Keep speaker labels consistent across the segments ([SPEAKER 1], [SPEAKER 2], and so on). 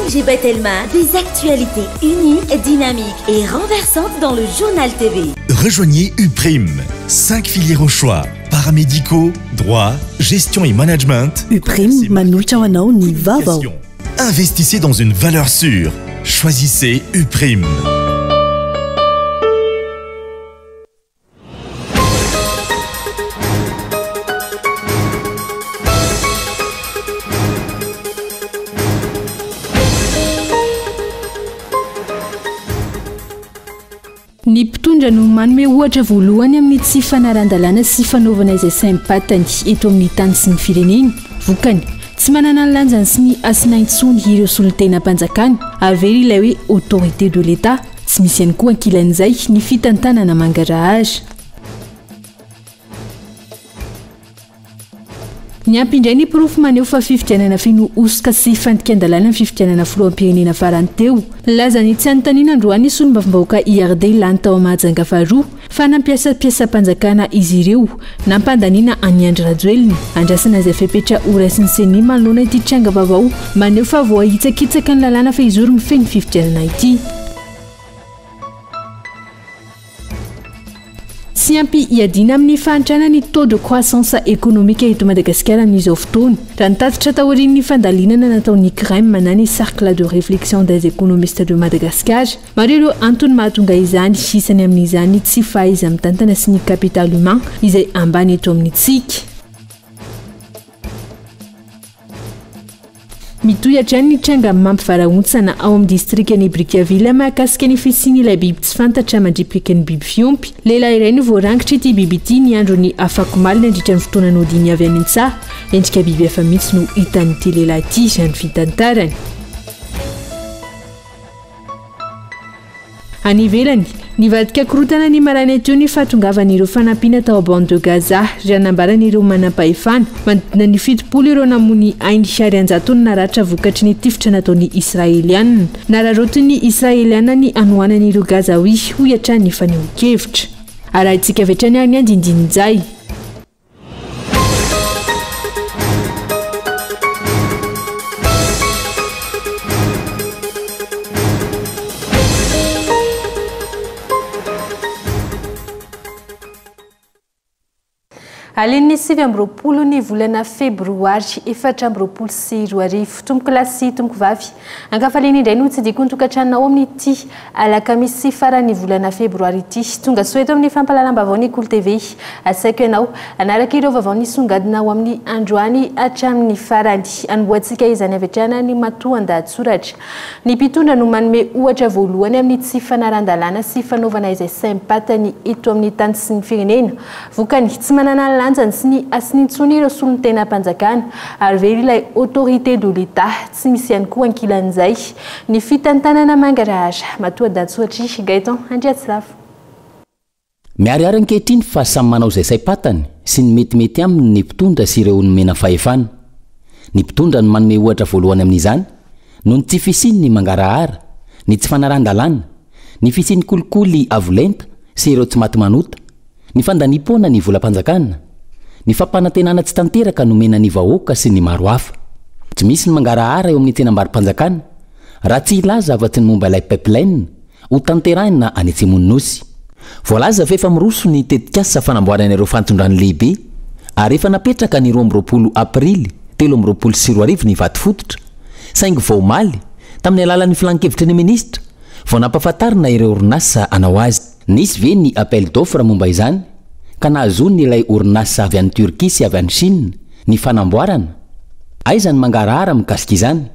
[SPEAKER 1] ONG Batelma, des actualités uniques, dynamiques et renversantes dans le Journal TV.
[SPEAKER 2] Rejoignez Uprime, 5 filières au choix, paramédicaux, droit, gestion et management.
[SPEAKER 3] Uprime manolotra ho anao ny vaovao.
[SPEAKER 2] Investissez dans une valeur sûre. Choisissez Uprime.
[SPEAKER 4] Ny mpitondra no manome ohatra voalohany amin'ny tsy fanaran-dalàna sy fanaovana izay saim-patany eto amin'ny tany sy ny firenena. Vokany, tsy manana ny lanjany sy ny hasina intsony ireo solontenam-panjakana ary very ilay hoe autorité de l'Etat. Tsy misy ihany koa ankilan'izay ny fitantanana mangarahara. Niampy indray ny porofo maneho fa fifidianana feno hosoka sy fandikan-dalàna ny fifidianana filoham-pirenena farany teo. Nilaza ny tsy hanontaniana androany ny solombavambahoaka IRD lany tao Mahajanga faharoa fa nampiasa mpiasam-panjakana izy ireo nampandaniana an'i Andry Rajoelina. Andrasana izay fepetra horaisin'ny Ceni manoloana ity tranga vaovao maneho fa voahitsakitsaka ny lalàna fehizoro mifehy ny fifidianana ity. Tsy ampy hiadiana amin'ny fahantrana ny taux de croissance économique eto Madagasikara amin'izao fotoana. Raha ny tatitra taorian'ny fandalinana nataon'ny CREM na ny Cercle de réflexion des économistes de Madagascar. Maro ireo antony mahatonga izany, isany amin'izany ny tsy fahaiza-mitantana sy ny capital humain izay ambany eto amintsika. Mitohy hatrany ny tranga mampivarahontsana ao amin'ny distrikan'i Brickaville mahakasika ny fisian'ilay biby tsy fantatra mandripiky ny biby fiompy. Lehilahy iray no voarangitra ity biby ity ny andron'ny afakomaly nandritra ny fotoana nodiany avy any an-tsaha. Endrika biby hafa mihitsy no hitan'ity lehilahy ity, raha ny fitantarany. Any ivelany, nivadika korontana ny maraina teo ny fahatongavan'ireo fanampiana tao Bande de Gaza, raha nambaran'ireo manampahefana. Manodidina ny 70 ireo namoy ny ainy ary an-jatony naratra vokatry ny tifitra nataon'ny Israeliana. Nararaotin'ny Israeliana ny hanohanan'ireo Gazawi, hoy hatrany ny fanehoan-kevitra. Arahintsika avy hatrany ary ny andindininjay. Alin'ny 29 ny volana febroary 2024. Tompokolahy sy tompokovavy, ankafaliana indray no tsidiko ny tokantranonao amin'ity Alakamisy faran'ny volana febroary ity. Tonga soa eto amin'ny fampahalalam-baovao ny Kolo TV. Asaiko ianao hanaraka ireo vaovao nisongadina ho amin'ny androany hatramin'ny farany. Hanombohantsika izany avy hatrany ny matoan-dahatsoratra. Ny mpitondra no manome ohatra voalohany amin'ny tsy fanaran-dalàna sy fanaovana izay saim-patany eto amin'ny tany sy ny firenena. Vokany, tsy manana ny lanjany sy ny hasiny intsony ireo solontenam-panjakana ary very ilay autorité de l'Etat. Tsy misy ihany koa ankilan'izay ny fitantanana mangarahara. Matoa Datsoatry Gaëtan Andriatsilavo.
[SPEAKER 5] Miharihary ankehitriny fa samy manao izay saim-patany sy ny metimety aminy ny mpitondra sy ireo nomena fahefana. Ny mpitondra no manome ohatra voalohany amin'izany noho ny tsy fisian'ny mangarahara, ny tsy fanarahan-dalàna, ny fisian'ny kolikoly avo lenta sy ireo tsy maty manota, ny fandaniam-poana ny volam-panjakana, ny fampanantenana tsy tanteraka nomena ny vahoaka sy ny maro hafa. Tsy misy ny mangarahara eo amin'ny tsenambaro-panjakana, raha tsy hilaza afa-tsy ny momba ilay pipeline ho tanterahina any atsimon'ny Nosy. Voalaza fa efa miroso ny tetikasa fanamboarana ireo fantson-drano lehibe ary efa napetraka ny 22 aprily 2023 ny vato fototra, saingy vao omaly, tamin'ny alalan'ny filankevitry ny minisitra, vao nampahafantarina ireo orinasa hanao azy. Nisy ve ny appel d'offre momba izany ka nahazoan' ilay orinasa avy any Turquie sy avy any Chine ny fanamboarana? Aiza ny mangarahara mikasika izany?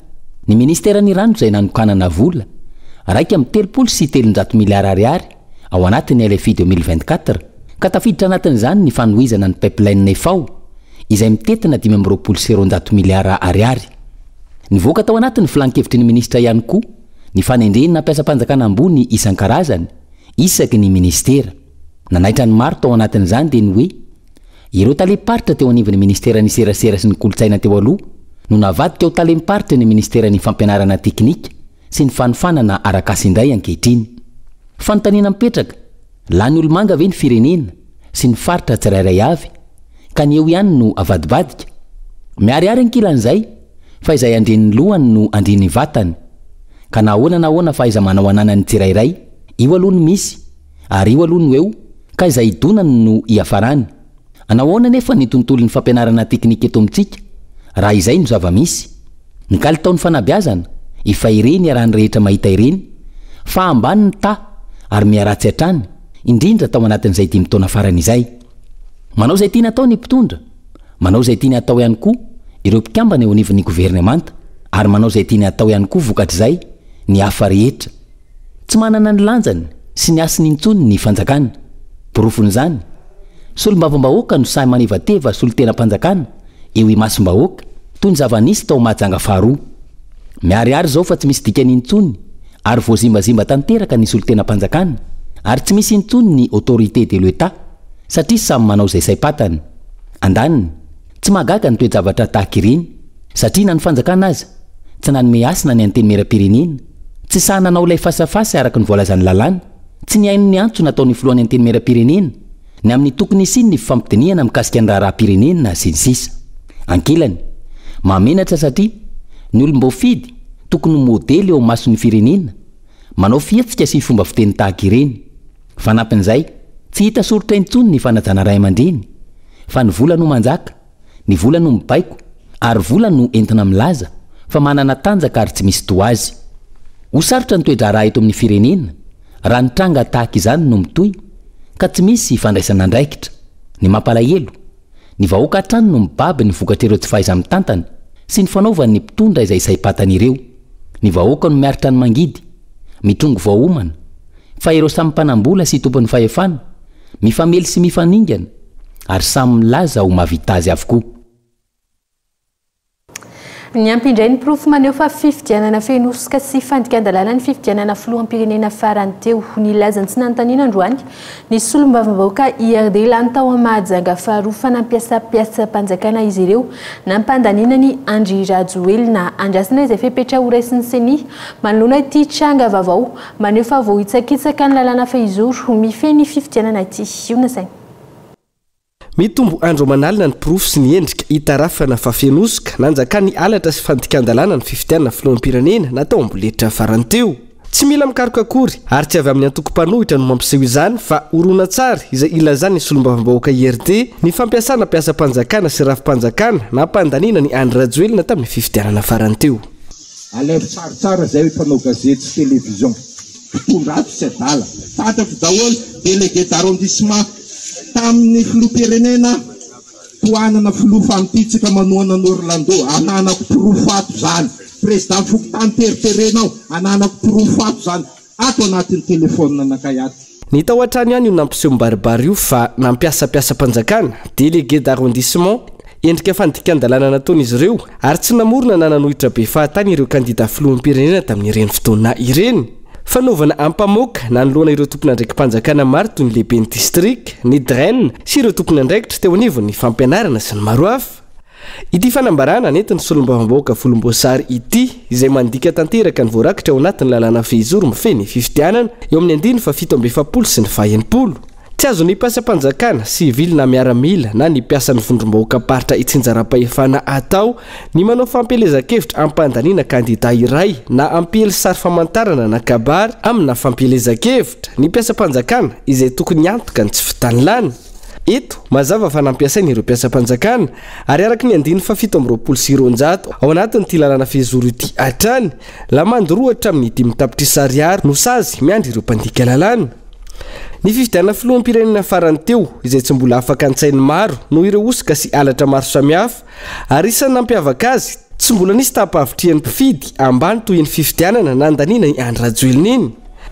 [SPEAKER 5] Ny ministeran'ny rano izay nanokanana vola 331 miliara ariary ao anatin'ny LFI 2024 ka tafiditra anatin'izany ny fanohizana ny pipeline FAO izay mitentina 225 miliara ariary. Nivoaka tao anatin'ny filankevitry ny minisitra ihany koa ny fanendrena mpiasam-panjakana ambony isan-karazany isaky ny minisitera. Nanaitra ny maro tao anatin'izany dia ny hoe ireo talem-paritra teo anivon'ny minisiteran'ny serasera sy ny kolontsaina teo aloha no navadika ho talem-paritry ny minisiteran'ny fampianarana teknika sy ny fanofanana arak'asa indray ankehitriny. Fanontaniana mipetraka, lany olomanga ve ny firenena sy ny faritra tsirairay avy ka ny eo ihany no avadibadika? Miharihary ankilan'izay fa izay andrian'ny lohany no andrian'ny vatany. Ka na ahoana na ahoana fahaiza-manao ananan'ny tsirairay, io aloha no misy, ary io aloha no eo, ka izay idonany no iafarany. Hanao ahoana anefa ny tontolon'ny fampianarana teknika eto amintsika raha izay no zava-misy? Ny kalitaon'ny fanabeazana, efa ireny iarahan'ny rehetra mahita ireny, fa ambany ny taha ary miharatsy hatrany, indrindra tao anatin'izay dimy taona farany izay. Manao izay tiany atao ny mpitondra, manao izay tiany atao ihany koa ireo mpikambana eo anivon'ny governemanta ary manao izay tiany atao ihany koa vokatr'izay ny hafa rehetra. Tsy manana ny lanjany sy ny hasiny intsony ny fanjakana. Porofon'izany, solombavambahoaka no sahy manevateva solontenam-panjakana eo imasom-bahoaka, toy ny zava-nisy tao Mahajanga faharoa. Miharihary izao fa tsy misy dikany intsony ary voazimbazimba tanteraka ny solontenam-panjakana ary tsy misy intsony ny autorité de l'Etat satria samy manao izay saim-patany. Andaniny, tsy mahagaga ny toe-javatra tahaka ireny satria na ny fanjakana aza tsy nanome hasina ny Antenimierampirenena, tsy sahy nanao ilay fasafasa araka ny voalazan'ny lalàna, tsy nihaino ny antso nataon'ny filohan'ny Antenimierampirenena ny amin'ny tokony hisian'ny fifampidinihana mikasika ny raharaham-pirenena sy ny sisa. Ankilany, mahamenatra satria ny olom-boafidy tokony ho modely eo imason'ny firenena, manao fihetsika sy fomba fiteny tahaka ireny. Fanampin'izay, tsy hita soritra intsony ny fanajana ray aman-dreny, fa ny vola no manjaka, ny vola no mibaiko, ary vola no entina milaza fa manana tanjaka ary tsy misy toa azy. Ho sarotra ny toe-draharaha eto amin'ny firenena raha ny tranga tahaka izany no mitohy ka tsy misy fandraisana andraikitra. Ny mampalahelo, ny vahoaka hatrany no mibaby ny vokatr'ireo tsy fahaiza-mitantana sy ny fanaovan'ny mpitondra izay saim-patany ireo. Ny vahoaka no miaritra ny mangidy, mitrongy vao homana, fa ireo samy mpanam-bola sy tompon'ny fahefana, mifamely sy mifaningana ary samy milaza ho mahavita azy avokoa.
[SPEAKER 4] Niampy indray ny porofo maneho fa fifidianana feno hosoka sy fandikan-dalàna ny fifidianana filoham-pirenena farany teo. Nilaza ny tsy nanontaniana androany ny solombavambahoaka IRD lany tao Mahajanga faharoa fa nampiasa mpiasam-panjakana izy ireo nampandaniana an'i Andry Rajoelina. Andrasana izay fepetra horaisin'ny Ceni manoloana ity tranga vaovao maneho fa voahitsakitsaka ny lalàna fehizoro mifehy ny fifidianana ity. Io nasaina.
[SPEAKER 6] Mitombo andro aman'alina ny porofo sy ny endrika itarafana fa feno hosoka, nanjakan'ny halatra sy fandikan-dalàna ny fifidianana filoham-pirenena natao amboletra farany teo. Tsy mila mikaroka akory ary tsy avy amin'ny antoko mpanohitra no mampiseho izany fa horonantsary izay ilazan'ny solombavambahoaka IRD ny fampiasana mpiasam-panjakana sy rafi-panjakana nampandaniana an'i Andry Rajoelina tamin'ny fifidianana farany teo.
[SPEAKER 7] Alaivo sary tsara zay mpanao gazety sy télévision. Mpitondra ato tsy adala. Fantatro daholo délégué d'arrondissement tamin'ny filoham-pirenena tohanana filoha famintintsika manohana an'i Orlando. Ananako porofo ato zany. Président fokontany teriterenao. Ananako porofo ato zany. Ato anatin'ny téléphone anakay ato.
[SPEAKER 6] Ny tao an-trano ihany io nampiseho mibaribary io fa nampiasa mpiasam-panjakana, délégué d'arrondissement, endrika fandikan-dalàna nataon'izy ireo ary tsy namorona na nanohitra be fahatany ireo kandida filoham-pirenena tamin'ireny fotoana ireny. Fanaovana ampamoaka nanoloana ireo tompon'andraiki-panjakana maro toy ny lehiben'ny distrika, ny DREN sy ireo tompon'andraikitra teo anivon'ny fampianarana sy ny maro hafa. Ity fanambarana nentin'ny solombavambahoaka volomboasary ity, izay mandika tanteraka ny voarakitra ao anatin'ny lalàna fehizoro mifehy ny fifidianana, eo amin'ny andininy faha-47 sy ny faha-60. Tsy azon'ny mpiasam-panjakana, sivily na miaramila, na ny mpiasan'ny vondrom-bahoakam-paritra itsinjaram-pahefana atao ny manao fampielezan-kevitra ampandaniana kandida iray na hampiely sary famantarana na kabary amina fampielezan-kevitra ny mpiasam-panjakana izay tokony hiantoka ny tsy fitanilana. Eto, mazava fa nampiasaina ireo mpiasam-panjakana, ary araka ny andininy faha-227 ao anatin'ity lalàna fehizoro ity hatrany, lamandy roa hatramin'ny dimy tapitrisa ariary no sazy miandry ireo mpandika lalàna. Ny fifidianana filoham-pirenena farany teo, izay tsy mbola afaka an-tsain'ny maro noho ireo hosoka sy halatra maro samihafa, ary isan'ny nampiavaka azy, tsy mbola nisy taham-pahavitrihan'ny mpifidy ambany toy iny fifidianana nandaniana i Andry Rajoelina iny.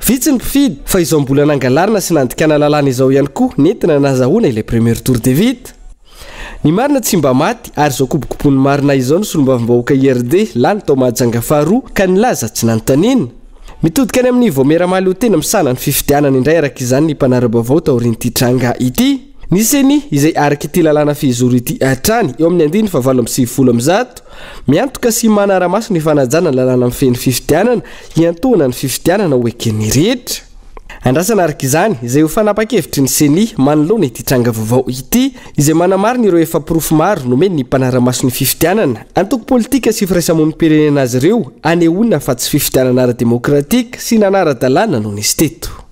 [SPEAKER 6] Vitsy ny mpifidy, fa izao mbola nangalarina sy nandikana lalàna izao ihany koa nentina nazahoana ilay premier tour de vita. Ny marina tsy mba maty ary izao kobokoboin'ny marina izao ny solombavambahoaka IRD lany tao Mahajanga faharoa ka nilaza tsy nanontaniana. Mitodika any amin'ny Vaomiera Mahaleotena misahana ny fifidianana indray araka izany ny mpanara-baovao taorian'ity tranga ity. Ny Ceni izay araka ity lalàna fehizoro ity hatrany eo amin'ny andininy fahavalo amby 190, Miantoka sy manara-maso ny fanajana ny lalàna mifehy ny fifidianana, hiantohana ny fifidianana ho eken'ny rehetra. Andrasana araka izany izay ho fanapan-kevitry ny Ceni manoloana ity tranga vaovao ity, izay manamarina ireo efa porofo maro nomen'ny mpanara-maso ny fifidianana, antoko politika sy firaisamonim-pirenena azy ireo anehoana fa tsy fifidianana ara-demokratika sy nanara-dalàna no nisy teto.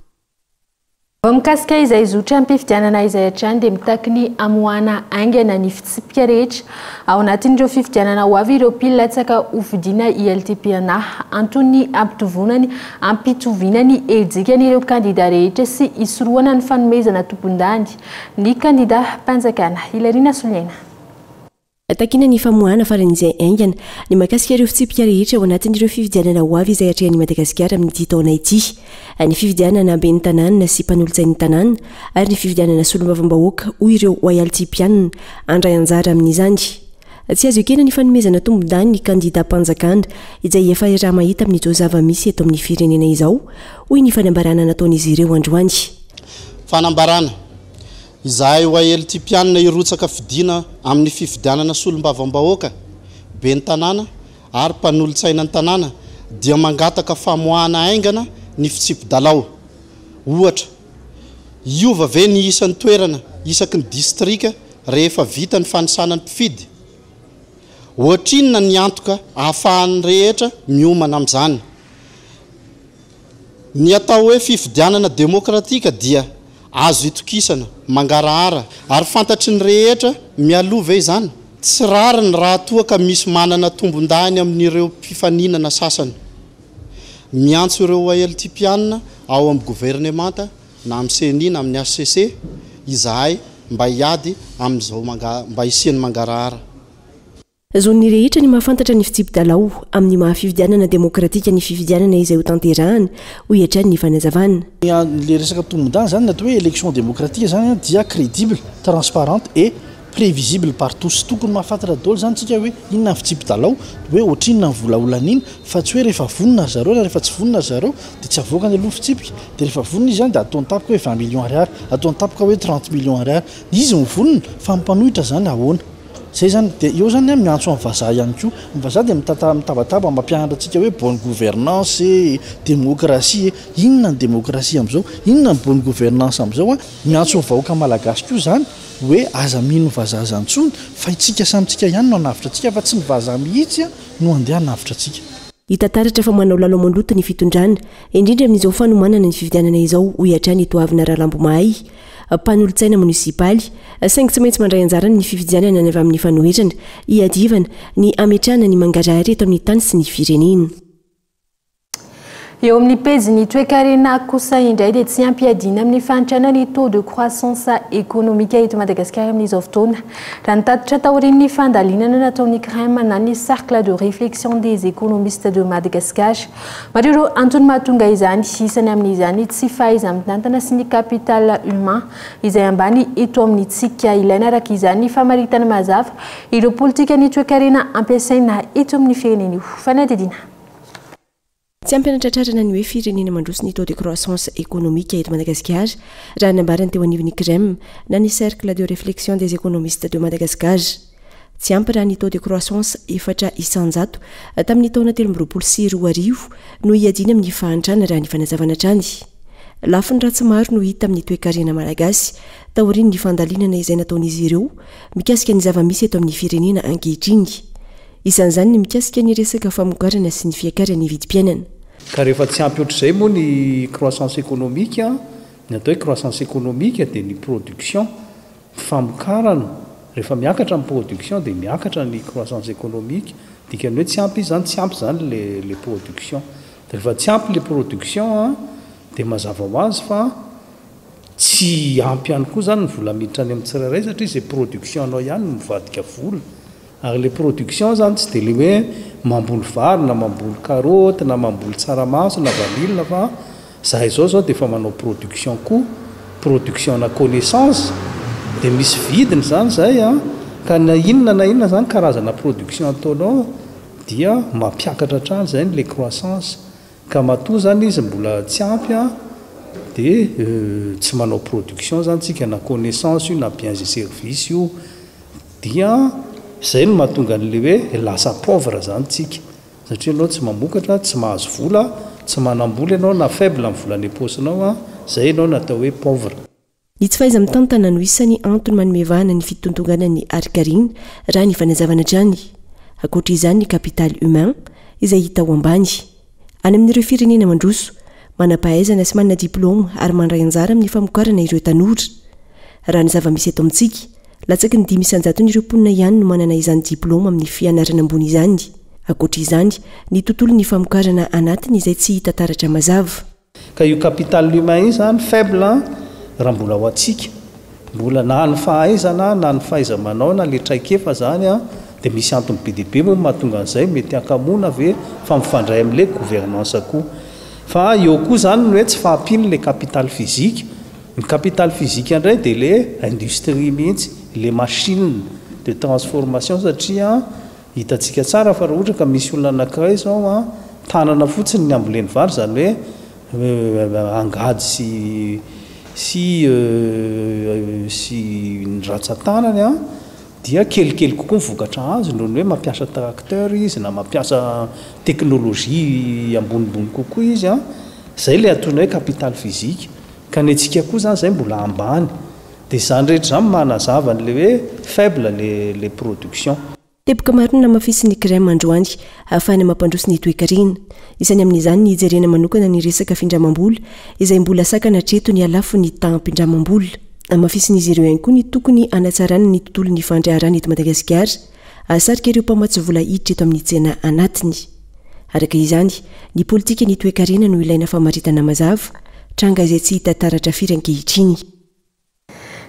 [SPEAKER 4] Vao mikasika izay zotram-pifidianana izay hatrany dia mitaky ny hamoahana haingana ny fitsipika rehetra ao anatin'ireo fifidianana ho avy ireo mpilatsaka hofidiana ILTPNA. Anton'ny hampitovoana hampitoviana ny herijikany ireo kandida rehetra sy hisorohana ny fanomezana tompondany ny kandidam-panjakana. Hilariana Soloaina.
[SPEAKER 3] Takiana ny famoahana faran'izay haingana ny mahakasika ireo fitsipika rehetra ao anatin'ireo fifidianana ho avy izay atrehan'i Madagasikara amin'ity taona ity. Ny fifidianana ben'ny tanàna sy mpanolotsain'ny tanàna ary ny fifidianana solombavambahoaka hoy ireo Wayaltipiana handray anjara amin'izany. Tsy azo ekena ny fanomezana tombondany ny kandidam-panjakana izay efa iaraha-mahita amin'izao zava-misy eto amin'ny firenena izao, hoy ny fanambarana nataon'izy ireo androany.
[SPEAKER 8] Fanambarana, Izahay Waeltipiana hirotsaka fidiana amin'ny fifidianana solombavambahoaka, ben'ny tanàna ary mpanolotsaina ny tanàna dia mangataka famoahana haingana ny fitsipi-dalao. Ohatra, hiova ve ny isan'ny toerana isaky ny distrika rehefa vita ny fanisana ny mpifidy? Ohatrinona ny antoka ahafahan'ny rehetra miomana amin'izany? Ny atao hoe fifidianana demokratika dia azo itokisana, mangarahara, ary fantatry ny rehetra mialoha ve izany? Tsy rariny raha toa ka misy manana tombondahiny amin'ireo mpifaninana sasany. Miantso ireo Waeltipiana ao amin'ny governemanta na amin'ny ceni na amin'ny hcc izahay mba hiady amin'izao mba hisian'ny mangarahara.
[SPEAKER 3] Zon'ny rehetra ny mahafantatra ny fitsipi-dalao amin'ny maha fifidianana demokratika ny fifidianana izay hotanterahana, hoy hatrany ny fanazavana.
[SPEAKER 9] Ilay resaka tombondany izany, ny atao hoe élection démocratique izany dia crédible, transparente et prévisible par tous. Tokony mahafantatra daholo izany tsika hoe inona ny fitsipi-dalao, hoe ohatrinona ny vola holaniana, fa tsy hoe rehefa vonona ry zareo na rehefa tsy vonona ry zareo dia tsy avoakany aloha ny fitsipika, dia rehefa vonona izy izany dia ataony tampoka hoe 20 millions ariary, ataony tampoka hoe 30 millions ariary. Izy mivonona fa ny mpanohitra izany ahoana? Zay zany, dia eo zany an miantso an'ny vazaha ihany koa. Ny vazaha dia mitantara mitabataba mampianatra antsika hoe bonne gouvernance e, démocratie e. Inona ny démocratie amin'izao? Inona ny bonne gouvernance amin'izao an? Miantso ny vahoaka malagasy koa zany hoe aza mino ny vazaha zany intsony fa itsika samy tsika ihany no hanavotra antsika fa tsy ny vazaha mihitsy no handeha hanavotra antsika.
[SPEAKER 3] Hita taratra fa manao lalao maloto ny fitondrana, indrindra amin'izao fanomanana ny fifidianana izao, hoy hatrany i Toavina Ralambomahay. mpanolotsaina monisipaly, saingy tsy maintsy mandray anjara ny fifidianana ny avy amin'ny fanoherana, hiadivana ny hametrahana ny mangarahara eto amin'ny tany sy ny firenena.
[SPEAKER 4] Eo amin'ny pejin'ny toekarena kosa indray dia tsy ampy hiadiana amin'ny fahantrana ny taux de croissance économique eto Madagasikara amin'izao fotoana. Raha ny tatitra taorian'ny fandalinana nataon'ny CREM na ny Cercle de réflexion des économistes de Madagascar. Maro ireo antony mahatonga izany, isany amin'izany ny tsy fahaiza-mitantana sy ny capital humain izay ambany eto amintsika. Ilaina araka izany ny famaritana mazava ireo politikan'ny toekarena ampiasaina eto amin'ny firenena io. Fanadihadiana.
[SPEAKER 3] Tsy ampy hanatratrarana ny hoe firenena mandroso ny taux de croissance économique eto Madagasikara, raha nambarany teo anivon'ny CREM na ny Cercle de réflexion des économistes de Madagascar. Tsy ampy raha ny taux de croissance 4% tamin'ny taona 2023 no hiadiana amin'ny fahantrana raha ny fanazavana hatrany. Lafiny ratsy maro no hita amin'ny toekarena malagasy taorian'ny fandalinana izay nataon'izy ireo mikasika ny zava-misy eto amin'ny firenena ankehitriny. Isan'izany ny mikasika ny resaka famokarana sy ny fiakaran'ny vidim-piainana.
[SPEAKER 10] Ka rehefa tsy ampy ohatr'izay moa ny croissance économique, ny atao hoe croissance économique dia ny production, Famokarana, rehefa miakatra ny production dia miakatra ny croissance économique, dikany hoe tsy ampy izy zany, tsy ampy zany le le production, dia rehefa tsy ampy le production an, dia mazava ho azy fa tsy ampy ihany koa zany ny vola miditra any amin'ny tsirairay satria izay production anao ihany no mivadika vola. Ary le production zany tsy de le hoe mamboly vary na mamboly carotte na mamboly tsaramaso na vanille fa zahay zao zao de efa manao production koa, production na connaissance de misy vidiny zany zay an, ka na inona na inona zany karazana production ataonao dia mampiakatra hatrany zay le croissance, ka matoa zany izy mbola tsy ampy an de tsy manao production zany tsika na connaissance io na biens et services io. Dia izay no mahatonga an'ilay hoe lasa pauvre izany tsika. Satria ianao tsy mamokatra, tsy mahazo vola, tsy manam-bola ianao na faible ny vola any am-paosinao an, Izay ianao no atao hoe pauvre.
[SPEAKER 3] Ny tsy fahaiza-mitantana no isan'ny antony manome vahana ny fitontonganan'ny harinkarena, raha ny fanazavana hatrany. Ankoatra izany ny capital humain, izay hita ho ambany. Any amin'ireo firenena mandroso, manam-pahaizana sy manana diplaoma ary mandray anjara amin'ny famokarana ireo tanora. Raha ny zava-misy eto amintsika, latsaky ny 5 isan-jaton'ireo mponina ihany no manana izany diplaoma amin'ny fianarana ambony izany. Ankoatra izany, ny tontolon'ny famokarana anatiny izay tsy hita taratra mazava.
[SPEAKER 10] Ka io capital humain io zany faible raha mbola ho antsika. Mbola na ny fahaizana na ny fahaiza-manao na le traikefa zany an, dia misy antony be dia be moa mahatonga an'izay, mety hakamoana ve fa mifandray amin'le gouvernance koa. Fa eo koa zany ny hoe tsy fahampian'le capital physique. Ny capital physique indray dia le industrie mihitsy, le machine de transformation satria hitantsika tsara fa raha ohatra ka misy olona anankiray izao an, tanana fotsiny ny amboleny vary, izany hoe angady sy sy sy ny rantsan-tanany an, dia kelikely kokoa ny vokatra azo noho ny hoe mampiasa tracteur izy na mampiasa technologie ambonimbony kokoa izy an, izay ilay antsoina hoe capital physique. Ka ny antsika koa izany izay mbola ambany. Dia izany rehetra izany manazava an'ilay hoe faible le production.
[SPEAKER 3] Teboka maro no namafisin'ny Crem androany ahafahana mampandroso ny toekarena. Isany amin'izany ny hijerena manokana ny resaka findramam-bola izay mbola sakana hatreto ny halafon'ny taham-pindramam-bola. Hamafisin'izy ireo ihany koa ny tokony hanatsarana ny tontolon'ny fandraharahana eto Madagasikara hahasarika ireo mpamatsy vola hiditra eto amin'ny tsena anatiny. Araka izany, ny politikan'ny toekarena no ilaina famaritana mazava, tranga izay tsy hita taratra firy ankehitriny.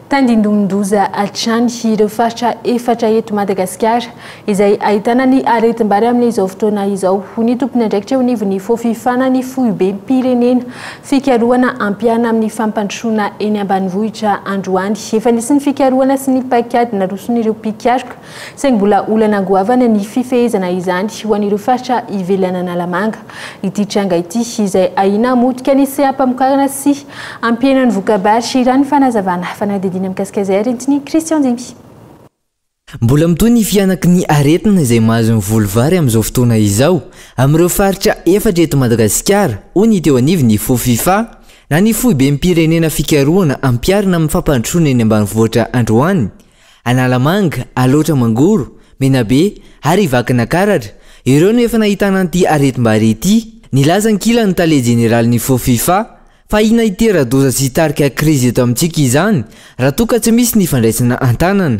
[SPEAKER 4] Tandindomin-doza hatrany ireo faritra efatra eto Madagasikara izay ahitana ny aretim-bary amin'izao fotoana izao, hoy ny tompon'andraikitra eo anivon'ny Fofifana ny foibem-pirenena fikarohana ampiana amin'ny fampandrosoana eny ambanivohitra androany. Efa nisy ny fikarohana sy ny paikady naroson'ireo mpikaroka saingy mbola olana goavana ny fifehezana izany ho an'ireo faritra ivelan'Analamanga. Ity tranga ity izay ahiana hamotika ny seha-pamokarana sy hampihena ny voka-bary, raha ny fanazavana. Fanadihadiana mikasika izay ary entin'i Christian Dimy.
[SPEAKER 11] Mbola mitohy ny fihanaky ny aretina izay mahazo ny voly vary amin'izao fotoana izao amin'ireo faritra efatra eto Madagasikara, hoy ny teo anivon'ny Fofifa, na ny Foibem-pirenena fikarohana ampiharina amin'ny fampandrosoana eny ambanivohitra androany. Analamanga, Alaotra Mangoro, Menabe ary Vakinakaratra, ireo no efa nahitana an'ity aretim-bary ity. Nilaza ankilany ny tale jeneralin'ny Fofifa fa ahiana hitera-doza sy hitarika krizy eto amintsika izany raha toa ka tsy misy ny fandraisana an-tanana.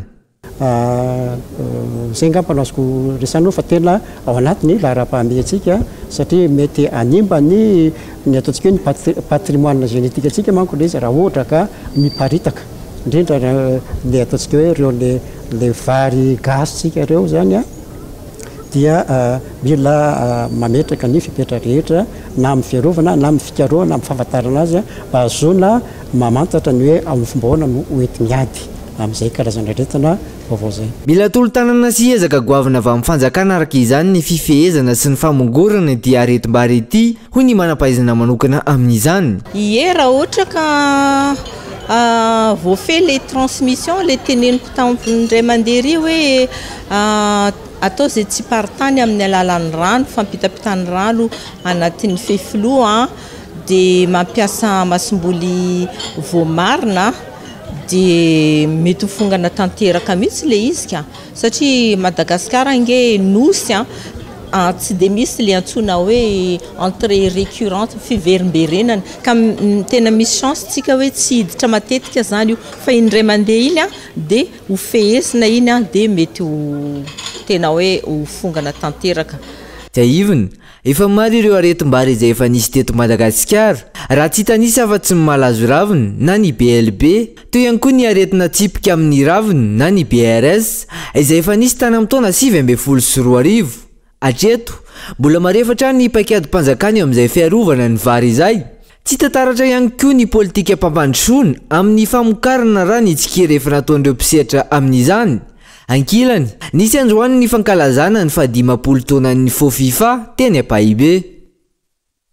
[SPEAKER 12] Izay angamba no azoko resahina aloha fa tena ao anatin'ny laharam-pahamehantsika satria mety hanimba ny ny ataontsika hoe ny patrimoine génétique antsika manko ilay izy raha ohatra ka miparitaka. Indrindra le ataontsika hoe ireo le le vary gasy tsika ireo zany a dia mila mametraka ny fepetra rehetra na amin'ny fiarovana na amin'ny fikarohana amin'ny fahafantarana azy mba hahazoana mamantatra ny hoe amin'ny fomba ahoana no ho enti-miady amin'izay karazana aretina vaovao izay.
[SPEAKER 11] Mila tolo-tanana sy ezaka goavana avy amin'ny fanjakana araka izany ny fifehezana sy ny famongorana ity aretim-bary ity, hoy ny manam-pahaizana manokana amin'izany.
[SPEAKER 13] Ie raha ohatra ka voafehy ilay transmission ilay teneniko tamin'ny indray mandeha ery hoe atao izay tsy hiparitany amin'ny alalan'ny rano, fampitampitany rano anatin'ny fefiloha dia mampiasa masomboly voamarina dia mety ho fongana tanteraka mihitsy ilay izy ka, satria Madagasikara ange nosy an, tsy dia misy ilay antsoina hoe entrée récurrente, fiverimberenana, ka tena misy chance tsika hoe tsy hiditra matetika izany io, fa indray mandeha iny an dia ho fehezina iny an dia mety ho tena hoe ho fongana tanteraka.
[SPEAKER 11] Tsiahivina, Efa maro ireo aretim-bary izay efa nisy teto Madagasikara, raha tsy hitanisa afa-tsy ny malazo ravina na ny BLB, teo ihany koa ny aretina tsipika amin'ny ravina na ny BRS, izay efa nisy tany amin'ny taona 2019. Hatreto, mbola marefo hatrany ny paikadim-panjakana eo amin'izay fiarovana ny vary izay. Tsy hita taratra ihany koa ny politikam-pampandrosoana amin'ny famokarana raha ny tsikera efa nataon'ireo mpisehatra amin'izany. Ankilany, nisy androany ny fankalazana ny fahadimampolo taonan'ny Fofifa teny Ampahibe.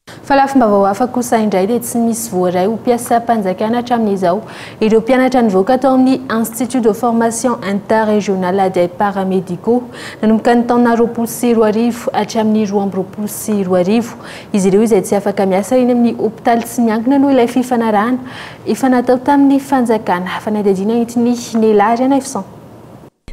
[SPEAKER 4] Fa lafim-baovao hafa kosa indray dia tsy misy voaray ho mpiasam-panjakana hatramin'izao ireo mpianatra nivoaka tao amin'ny Institut de Formation Interrégionale des Paramédicaux nanomboka ny taona 2020 hatramin'ny 2022. Izy ireo izay tsy afaka miasa eny amin'ny hopitaly tsy miankina noho ilay fifanarahana efa natao tamin'ny fanjakana. Fanadihadiana entin'i Nela Ranaivison.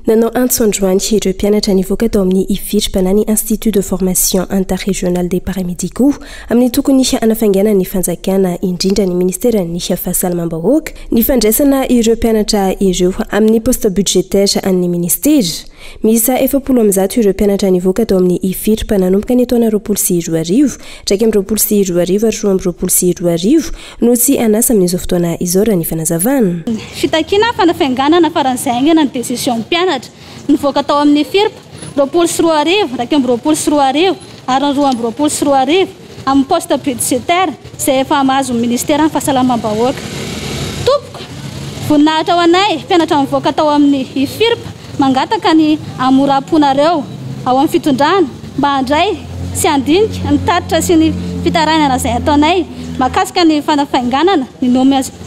[SPEAKER 3] Nanao antso androany ireo mpianatra nivoaka tao amin'ny IFIRP na ny Institut de Formation Interrégional des Paramédicaux amin'ny tokony hanafainganan'ny fanjakana indrindra ny ministeran'ny fahasalamam-bahoaka ny fandraisana ireo mpianatra ireo amin'ny poste budgétaire an'ny ministera. Miisa 140 ireo mpianatra nivoaka tao amin'ny IFIRP nanomboka ny taona 2020, 2021 ary 2022 no tsy an'asa amin'izao fotoana izao raha ny fanazavana.
[SPEAKER 14] Fitakiana fanafainganana faran'izay haingana ny décision mpianatra nivoaka tao amin'ny FIRP 2020, 2021 ary ny 2022 amin'ny poste budgétaire izay efa azon'ny Ministeran'ny Fahasalamam-bahoaka. Tompoko, voninahitra ho anay mpianatra nivoaka tao amin'ny IFIRP mangataka ny hamoram-ponareo ao amin'ny fitondrana mba handray sy handinika ny tatitra sy ny fitarainana izay ataonay mahakasika ny fanafainganana ny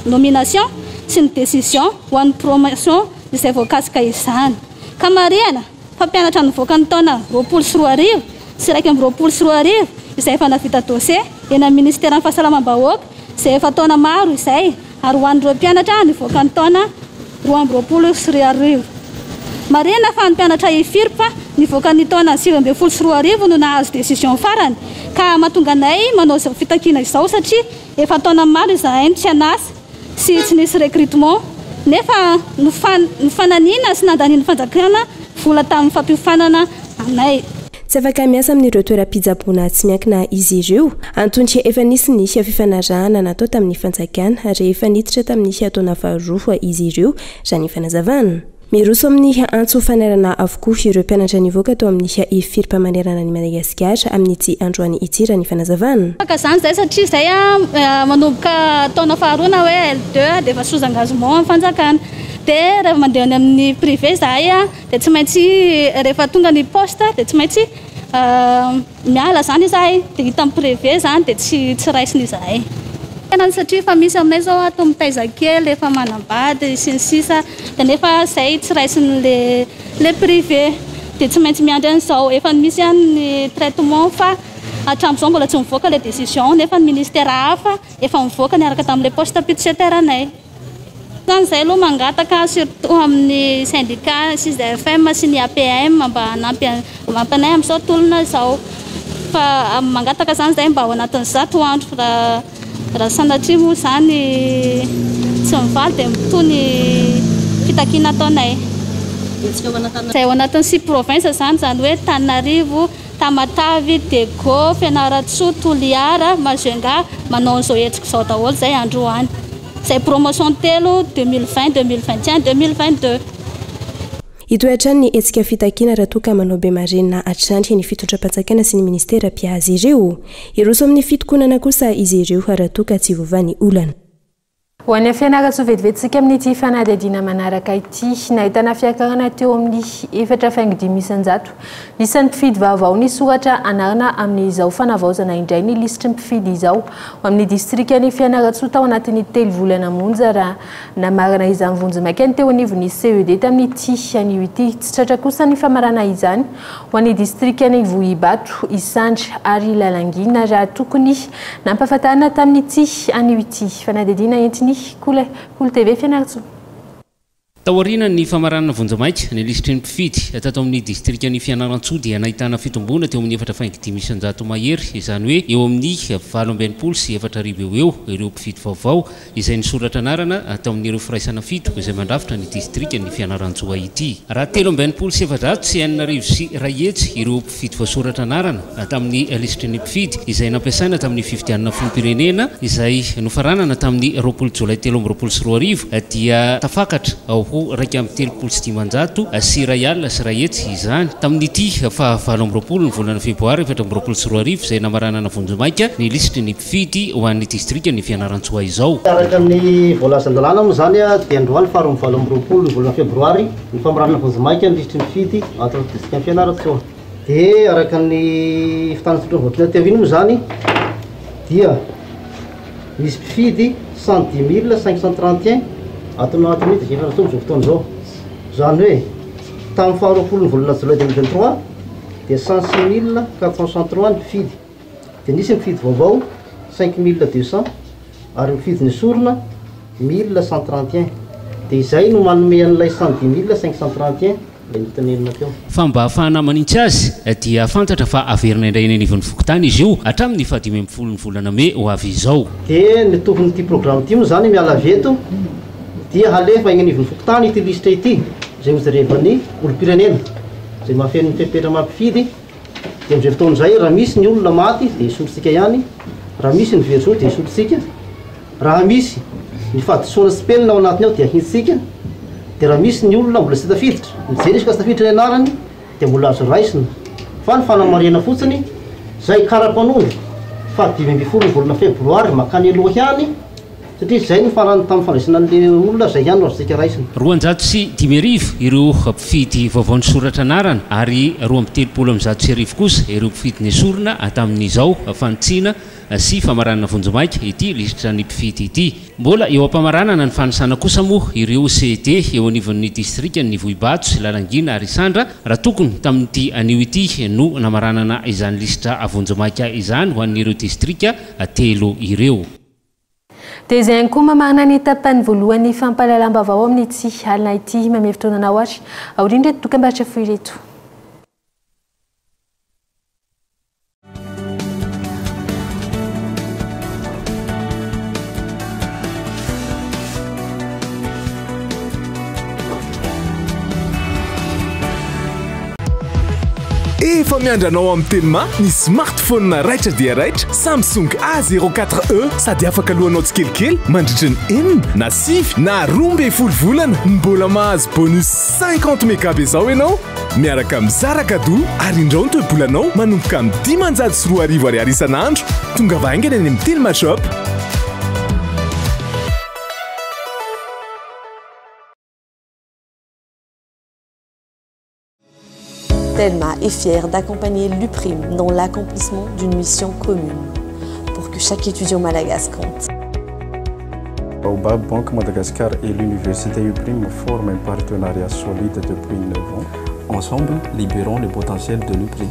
[SPEAKER 14] nomination sy ny décision ho an'ny promotion izay voakasika izany. Ka marihana fa mpianatra nivoaka ny taona 2020 sy 2021 izay efa nahavita dossier eny amin'ny Ministeran'ny Fahasalamam-bahoaka izay efa taona maro izay ary ho an'ireo mpianatra nivoaka ny taona 2022. Marihina fa ny mpianatra IFIRP nivoaka ny taona 2019 no nahazo décision farany ka mahatonga anay manao izao fitakiana izao satria efa taona maro izahay no tsy an'asa sy tsy nisy recrutement nefa nofananiana sy nandanian'ny fanjakana vola tamin'ny fampiofanana anay.
[SPEAKER 3] Tsy afaka miasa amin'ireo toeram-pitsaboana tsy miankina izy ireo. Antony efa nisy ny fifanarahana natao tamin'ny fanjakana rehefa niditra tamin'ny taona faharoa izy ireo, raha ny fanazavana. Miroso amin'ny antso fanairana avokoa ireo mpianatra nivoaka tao amin'ny IFIRP manerana an'i Madagasikara amin'ity androany ity, raha ny fanazavana.
[SPEAKER 14] Afaka izany izahay satria izahay manomboka taona faharoa na hoe L2 dia efa sous engagement amin'ny fanjakana. Dia rehefa mandeha any amin'ny privé izahay dia tsy maintsy rehefa tonga ny poste dia tsy maintsy miala izany izahay dia hita amin'ny privé izany dia tsy tsy raisina izahay. Tena satria efa misy aminay izao ato mitaiza kely efa manambady sy ny sisa dia nefa izay tsy raisin'le le privé dia tsy maintsy miandry an'izao. Efa misy ihany ny traitement fa hatramin'izao mbola tsy mivoaka ilay décision nefa ny ministère hafa efa mivoaka niaraka tamin'ilay poste budgétaire anay. Zany zay aloha mangataka surtout amin'ny syndicat SISFM sy ny APM mba hanampy hanampy anay amin'izao tolona izao fa mangataka zany zay mba ao anatin'ny 100 andro raha raha sanatria moa zany tsy mivaly dia mitohy ny fitakiana ataonay. Zay ao anatin'ny six provinces zany, zany hoe Tananarivo, Tamatave, Diego, Fianarantsoa, Toliara, Majunga manao an'izao hetsika izao daholo zay androany. Izay promotion telo, 2020, 2021, 2022.
[SPEAKER 3] Hitohy hatrany ny hetsika fitakiana raha toa ka manao be marenina hatrany ny fitondram-panjakana sy ny minisitera mpiahy azy ireo. Hiroso amin'ny fitokonana kosa izy ireo raha toa ka tsy voavaha ny olana.
[SPEAKER 4] Ho an'ny Fianarantsoa vetivety amin'ity fanadihadiana manaraka ity. Nahitana fiakarana teo amin'ny 4,5% ny isan'ny mpifidy vaovao nisoratra anarana amin'izao fanavaozana indray ny lisitry ny mpifidy izao. Ho amin'ny distrikan'i Fianarantsoa tao anatin'ny telo volana monja raha namarana izany vonjimaika ny teo anivon'ny CED tamin'ity anio ity. Tsy tratra kosa ny famarana izany ho an'ny distrikan'i Vohibato, Isandra ary Lalangina raha tokony nampahafantarina tamin'ity anio ity. Fanadihadiana entin'i Kolo TV Fianarantsoa.
[SPEAKER 15] Taorian'ny famaranana vonjimaika ny lisitry ny mpifidy tato amin'ny distrikan'i Fianarantsoa dia nahitana fitomboana teo amin'ny 4,5% mahery, izany hoe eo amin'ny 4068 eo ho eo ireo mpifidy vaovao izay nisoratra anarana tao amin'ireo firaisana fito izay mandrafitra ny distrikan'i Fianarantsoa ity. Raha 163 160 ireo mpifidy voasoratra anarana tamin'ny lisitry ny mpifidy izay nampiasaina tamin'ny fifidianana filoham-pirenena izay nofaranana tamin'ny 20 jolay 2023 dia tafakatra ho 131 100 izany tamin'ity faha 28 ny volana febroary 2024 izay namaranana vonjimaika ny lisitry ny mpifidy ho an'ny distrikan'i Fianarantsoa izao.
[SPEAKER 8] Araka ny voalazan-dalàna moa izany dia androany faharoa amby 28 ny volana febroary ny famaranana vonjimaika ny lisitry ny mpifidy ato amin'ny distrikan'i Fianarantsoa. Dia araka ny fitana tsotra voakiana teo iny moa izany dia misy mpifidy 110531 ato anatin'ny distrikan'Fianarantsoa amin'izao fotoana izao. Izany hoe tamin'ny faharoapolon'ny volana jolay 2023 dia 106463 ny mpifidy. Dia nisy ny mpifidy vaovao 5200 ary ny mpifidy nesorina 1131. Dia izay no manome an'ilay 110531 ilay notenenina teo.
[SPEAKER 15] Fa mba hahafahana manintsy azy dia fantatra fa haverina indray eny anivon'ny fokontany izy io hatramin'ny fahadimy ambin'ny folon'ny volana mey ho avy izao.
[SPEAKER 8] Dia ny tohin'ity programa ity moa izany miala avy eto dia halefa eny anivon'ny fokontany ity lisitra ity izay hojerevan'ny olom-pirenena izay mahafeno ny fepetra maha mpifidy. Dia amin'izay fotoana izay raha misy ny olona maty dia esorintsika ihany, raha misy ny very zo dia esorintsika, raha misy ny fahadisoana sy penina ao anatiny ao dia ahintsika, dia raha misy ny olona mbola tsy tafiditra, mijery izy ka tsy tafiditra ny anarany dia mbola azo raisina, fa ny fanamarihana fotsiny izay kara-panondro faha 15 ny volana febroary mankany aloha ihany, Satria izay no farany tamin'ny fandraisana an'ilay olona, izay ihany no azontsika raisina.
[SPEAKER 15] 1200 ireo mpifidy vaovao nisoratra anarana ary 1132 kosa ireo mpifidy nesorina tamin'izao fanitsiana sy famaranana vonjimaika ity lisitra ny mpifidy ity. Mbola eo am-pamaranana ny fanisana kosa moa ireo CED eo anivon'ny distrikan'ny Vohibato sy Lalangina ary Isandra raha tokony tamin'ity anio ity no namaranana izany lisitra vonjimaika izany ho an'ireo distrika telo ireo.
[SPEAKER 4] Dia izay ihany koa mamarana ny tapany voalohan'ny fampahalalam-baovao amin'ity alina ity. Mamehy fotoana anao ary aorian'ireto dokambarotra fohy ireto.
[SPEAKER 2] Efa miandry anao amin'ny Telma ny smartphone raitra dia raitra Samsung A04e sady afaka alohanao tsikelikely mandritra ny enina na sivy na 12 volana. Mbola mahazo bonus 50 méga be izao ianao miaraka amin'ny zara cadeau ary indrao ny toe-bolanao manomboka amin'ny 2500 ariary isan'andro. Tongava haingana eny amin'ny Telma Shop.
[SPEAKER 16] Telma est fière d'accompagner l'UPRIM dans l'accomplissement d'une mission commune pour que chaque étudiant malagasy compte.
[SPEAKER 17] Baobab Banque Madagascar et l'Université UPRIM forment un partenariat solide depuis 9 ans. Ensemble, libérons le potentiel de l'UPRIM.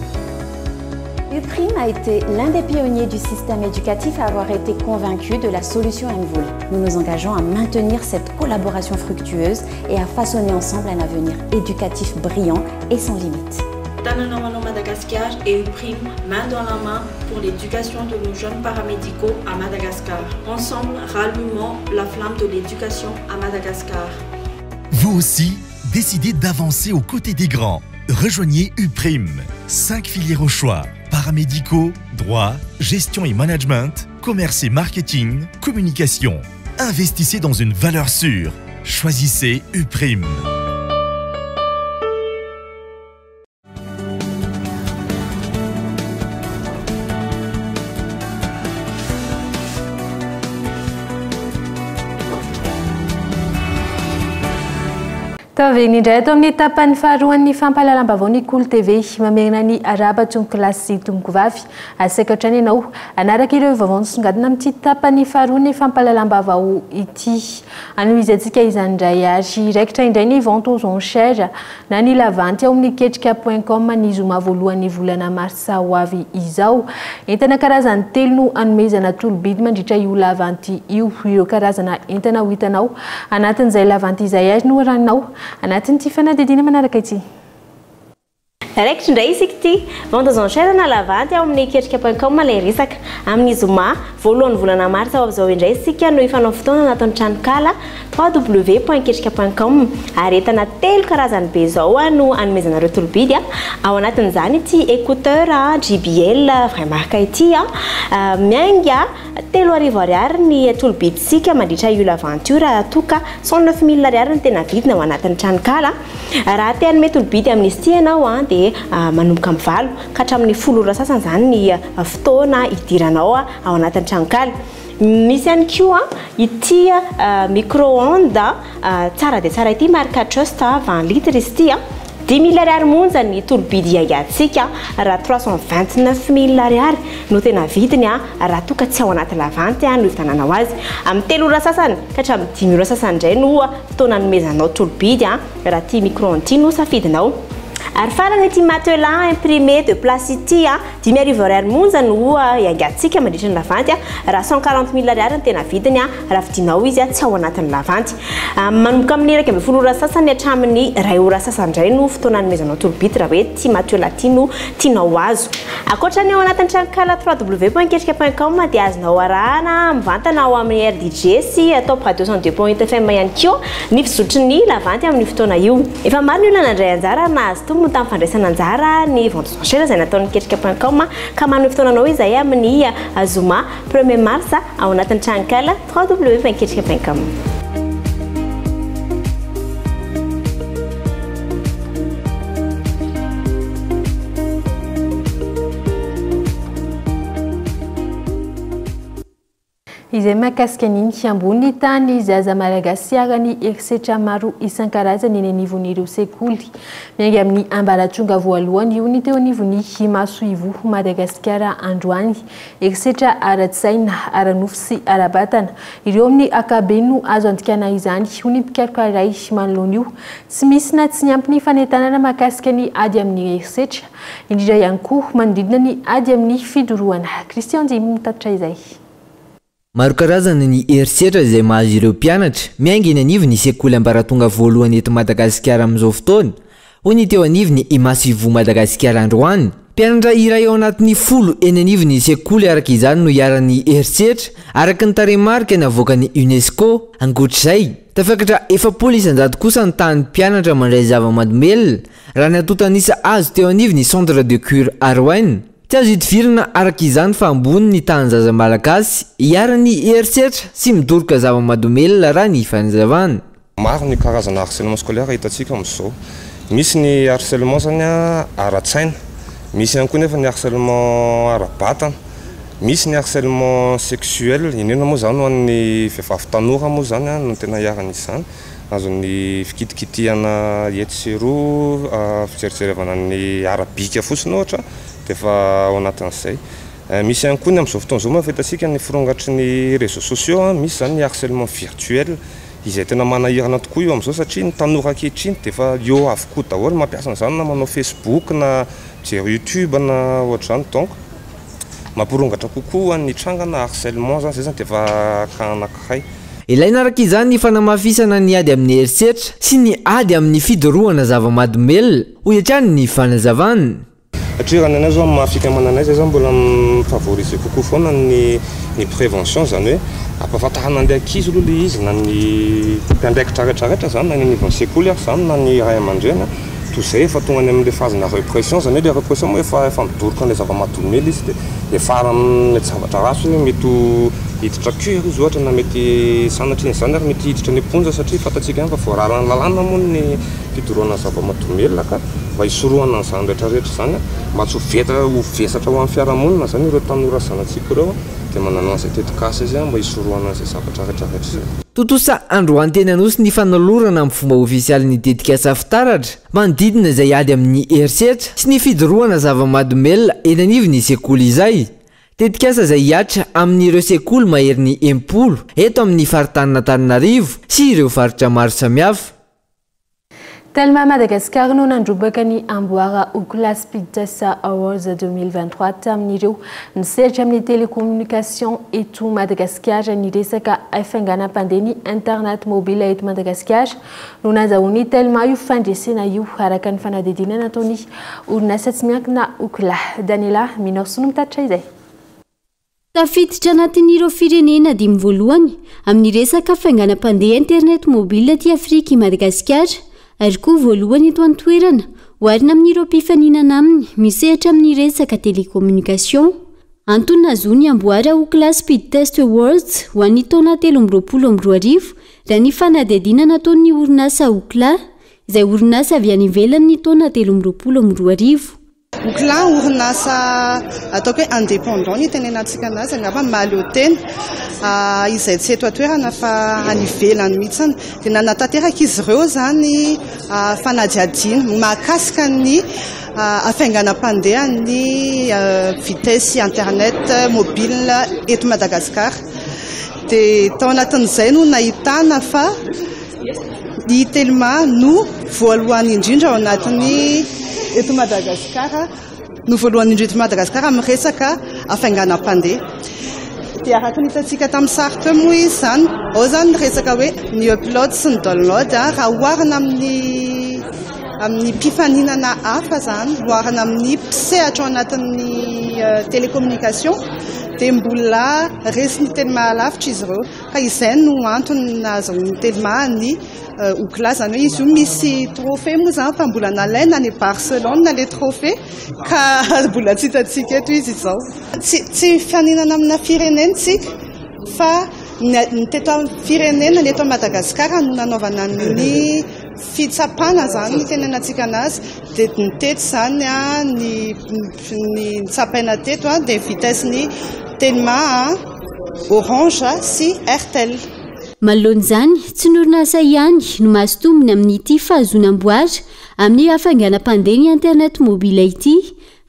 [SPEAKER 1] UPRIM a été l'un des pionniers du système éducatif à avoir été convaincu de la solution MVola. Nous nous engageons à maintenir cette collaboration fructueuse et à façonner ensemble un avenir éducatif brillant et sans limite.
[SPEAKER 18] Tanana ho anao Madagascar et UPRIM, main dans la main pour l'éducation de nos jeunes paramédicaux à Madagascar. Ensemble, rallumons la flamme de l'éducation à Madagascar.
[SPEAKER 2] Vous aussi, décidez d'avancer aux côtés des grands. Rejoignez UPRIM. 5 filières au choix. Paramédicaux, droit, gestion et management, commerce et marketing, communication. Investissez dans une valeur sûre. Choisissez UPRIM.
[SPEAKER 4] Taverina indray ato amin'ny tapany faharoan'ny fampahalalam-baovao ny Kolo TV. Mamerina ny arahaba tompokolahy sy tompokovavy. Asaiko hatrany ianao hanaraka ireo vaovao nisongadina amin'ity tapany faharoan'ny fampahalalam-baovao ity. Hanohizantsika izany indray ary raikitra indray ny vente aux enchères na ny lavanty ao amin'ny ketrika point com ny zoma voalohan'ny volana marsa ho avy izao. Entana karazany telo no hanomezana tolo-bidy mandritra io lavanty io. Ireo karazana entana ho hitanao anatin'izay lavanty izay ary no arahinao anatin'ity fanadihadiana manaraka ity.
[SPEAKER 1] Raikitra indray isika ity. Vente aux enchères na lavanty ao amin'ny ketrika point com ilay resaka. Amin'ny zoma voalohan'ny volana martsa ho avy izao indray isika no hifanao fotoana anatin'ny tranonkala www.ketrika point com ary entana telo karazany be izao no hanomezanareo tolo-bidy. Ao anatin'izany ity écouteur JBL vraie marque ity. Miainga 3000 ariary ny tolo-bidintsika mandritra io lavanty io raha toa ka 109000 ariary ny tena vidina ao anatin'ny tranonkala. Raha te hanome tolo-bidy amin'izy ity ianao dia manomboka amin'ny 8 ka hatramin'ny 10 ora sasany izany ny fotoana hidiranao ao anatin'ny tranonkala. Misy ihany koa ity micro-ondes tsara dia tsara ity, marque Trust, 20 litres izy ity. 5000 ariary monja ny tolobidy iaingantsika raha 329 000 ariary no tena vidiny raha toa ka tsy ao anaty lavanty no hividiananao azy. Amin'ny telo ora sasany ka hatramin'ny dimy ora sasany indray no fotoana anomezanao tolobidy raha ity micro-ondes ity no safidinao. Ary farany ity matelas imprimé de place ity, 5000 ariary monja no iaingantsika mandritra ny lavanty raha 140 000 ariary ny tena vidiny raha vidinao izy tsy ao anatin'ny lavanty. Manomboka amin'ny 11 ora sasany hatramin'ny iray ora sasany indray no fotoana anomezanao tolobidy raha hoe ity matelas ity no tianao azo. Ankoatra ny ao anatin'ny tranonkala trois w point ketrika point com dia azonao arahana mivantana ao amin'ny RDJ sy Top Radio 102.8 FM ihany koa ny fizotry ny lavanty amin'io fotoana io. Efa maro ny olona nandray anjara ary nahazo tombony tamin'ny fandraisana anjara ny vente aux enchères izay nataon'ny ketrika point com ka manome fotoana anao izahay amin'ny zoma premier mars ao anatin'ny tranonkala trois w point ketrika point com.
[SPEAKER 4] Izay mahakasika ny ambony tany zaza malagasy iharan'ny herisetra maro isan-karazany eny anivon'ireo sekoly. Miainga amin'ny ambaratonga voalohany io ny teo anivon'ny Masoivoho Madagasikara androany. Herisetra ara-tsaina, ara-nofo sy ara-batana. Ireo amin'ny ankapobeny no azo andikana izany, hoy ny mpikaroka iray manoloana io. Tsy misy na tsy niampy ny fanentanana mahakasika ny ady amin'ny herisetra, indrindra ihany koa manodidina ny ady amin'ny fidorohana. Christian Dimy mitatitra izay.
[SPEAKER 11] Maro karazana ny herisetra izay mahazo ireo mpianatra miainga eny anivon'ny sekoly ambaratonga voalohany eto Madagasikara amin'izao fotoana, hoy ny teo anivon'ny Imasoivoho Madagasikara androany. Mpianatra iray ao anatin'ny 10 eny anivon'ny sekoly araka izany no iharan'ny herisetra, araka ny tarehimarika navoakan'ny Unesco. Ankoatra izay, tafakatra 40% kosa ny tahan'ny mpianatra mandray zava-mahadomelina, raha ny antontan'isa azo teo anivon'ny Centre de Cure Aroaina. Tsy azo idivirana araka izany fa ambony ny tahan'ny zaza malagasy iharan'ny herisetra sy midoroka zava-mahadomelina raha ny fanazavana.
[SPEAKER 17] Maro ny karazana harcèlement scolaire hitantsika amin'izao. Misy ny harcèlement zany ara-tsaina, misy ihany koa nefa ny harcèlement ara-batana, misy ny harcèlement sexuel, indrindra moa izany ho an'ny vehivavy tanora moa izany no tena iharan'izany, azon'ny fikitikitihana etsy sy eroa, fijerijerevana ny ara-bika fotsiny ohatra dia efa ao anatin'izay. Misy ihany koa ny amin'izao fotoana izao moa efa hitantsika ny firongatry ny réseaux sociaux, misy izany ny harcèlement virtuel. Izay tena manahirana tokoa io amin'izao satria ny tanora ankehitriny dia efa eo avokoa daholo mampiasa an'izany na manao Facebook na mijery YouTube na ohatr'izany donc mampirongatra kokoa ny trangana harcèlement zany, zay zany dia efa cas anankiray.
[SPEAKER 11] Ilaina araka izany ny fanamafisana ny ady amin'ny herisetra sy ny ady amin'ny fidorohana zava-mahadomelina, hoy hatrany ny fanazavana.
[SPEAKER 17] Satria raha ny anay zao amin'ny maha fikambanana anay zay zany mbola mi-favoriser kokoa foana ny ny prévention zany hoe ampahafantarina an'ilay ankizy aloha ilay izy na ny mpiandraikitra rehetra rehetra zany na ny anivon'ny sekoly ary zany na ny ray aman-dreny toy izay efa tonga any amin'ilay phase-na répression zany hoe ilay répression moa efa efa midoroka an'ilay zava-mahadomelina izy dia efa mety zavatra ratsy hoe mety ho hiditra cure izy ohatra na mety sanatria an'izany ary mety hiditra any am-ponja satria fantatsika ihany fa voararan'ny lalàna moa ny fidorohana zava-mahadomelina ka mba hisorohana an'izany rehetra rehetra izany mba tsy ho veta ho vesatra ho an'ny fiarahamonina izany ireo tanora zanatsika ireo dia manana an'izay tetikasa izay mba hisorohana an'izay zavatra rehetra rehetra izay.
[SPEAKER 11] Tontosa androany teny Anosy ny fanolorana amin'ny fomba ofisialy ny tetikasa fitaratra manodidina izay ady amin'ny herisetra sy ny fidorohana zava-mahadomelina eny anivon'ny sekoly izay. Tetikasa izay hihatra amin'ireo sekoly maherin'ny 60 eto amin'ny faritanin'Antananarivo sy ireo faritra maro samihafa.
[SPEAKER 4] Telma Madagascar no nandrombaka ny amboara Ookla Speed Test Awards 2023 tamin'ireo misehatra amin'ny télécommunication eto Madagasikara. Ny resaka hafainganam-pandeha ny internet mobile eto Madagasikara no nazahoan'ny Telma io fandresena io, araka ny fanadihadiana nataon'ny orinasa tsy miankina Ookla. Daniela Minorson no mitatitra izay.
[SPEAKER 19] Tafiditra anatin'ireo firenena dimy voalohany amin'ny resaka fainganam-pandeha internet mobile aty Afrika i Madagasikara ary koa voalohany eto an-toerana oharina amin'ireo mpifaninana aminy misehatra amin'ny resaka télécommunication. Antony nahazoany amboara Ookla Speed Test Awards ho an'ny taona 2023 raha ny fanadihadiana nataon'ny orinasa Ookla izay orinasa avy any ivelany ny taona 2023.
[SPEAKER 20] Ookla orinasa ataoko hoe indépendant ny itenenantsika anazy angamba, mahaleo tena, izay tsy eto an-toerana fa any ivelany mihitsy. Dia nanatanteraka izy ireo izany fanadihadiana mahakasika ny hafainganam-pandehan'ny vitesse internet mobile eto Madagasikara. Dia tao anatin'izay no nahitana fa ny Telma no voalohany indrindra ao anatin'ny eto Madagasikara no voalohany indrindra eto Madagasikara amin'ny resaka hafainganam-pandeha. Dia araka ny hitantsika tamin'ny sary teo moa izy izany, ao izany ny resaka hoe ny upload sy ny download raha oharina amin'ny amin'ny mpifaninana hafa izany, oharina amin'ny mpisehatra ao anatin'ny télécommunication dia mbola resin'ny Telma lavitra izy ireo. Ka izay no antony nahazahoan'ny Telma ny Ookla, izany hoe izy io misy trophée moa izany fa mbola nalaina any Barcelone ilay trophée ka mbola tsy hitantsika eto izy izao. Tsy tsy mifaninana amina firenena isika fa ny teto amin'ny firenena, ny eto Madagasikara no nanaovana ny fitsapana izany ny tenenantsika anazy dia ny teto izany ny ny nitsapaina teto dia vitesse-n'ny Telma, Orange sy Airtel.
[SPEAKER 19] Manoloana izany, tsy ny orinasa ihany no mahazo tombony amin'ity fahazoana amboara amin'ny hafainganam-pandeha ny internet mobile ity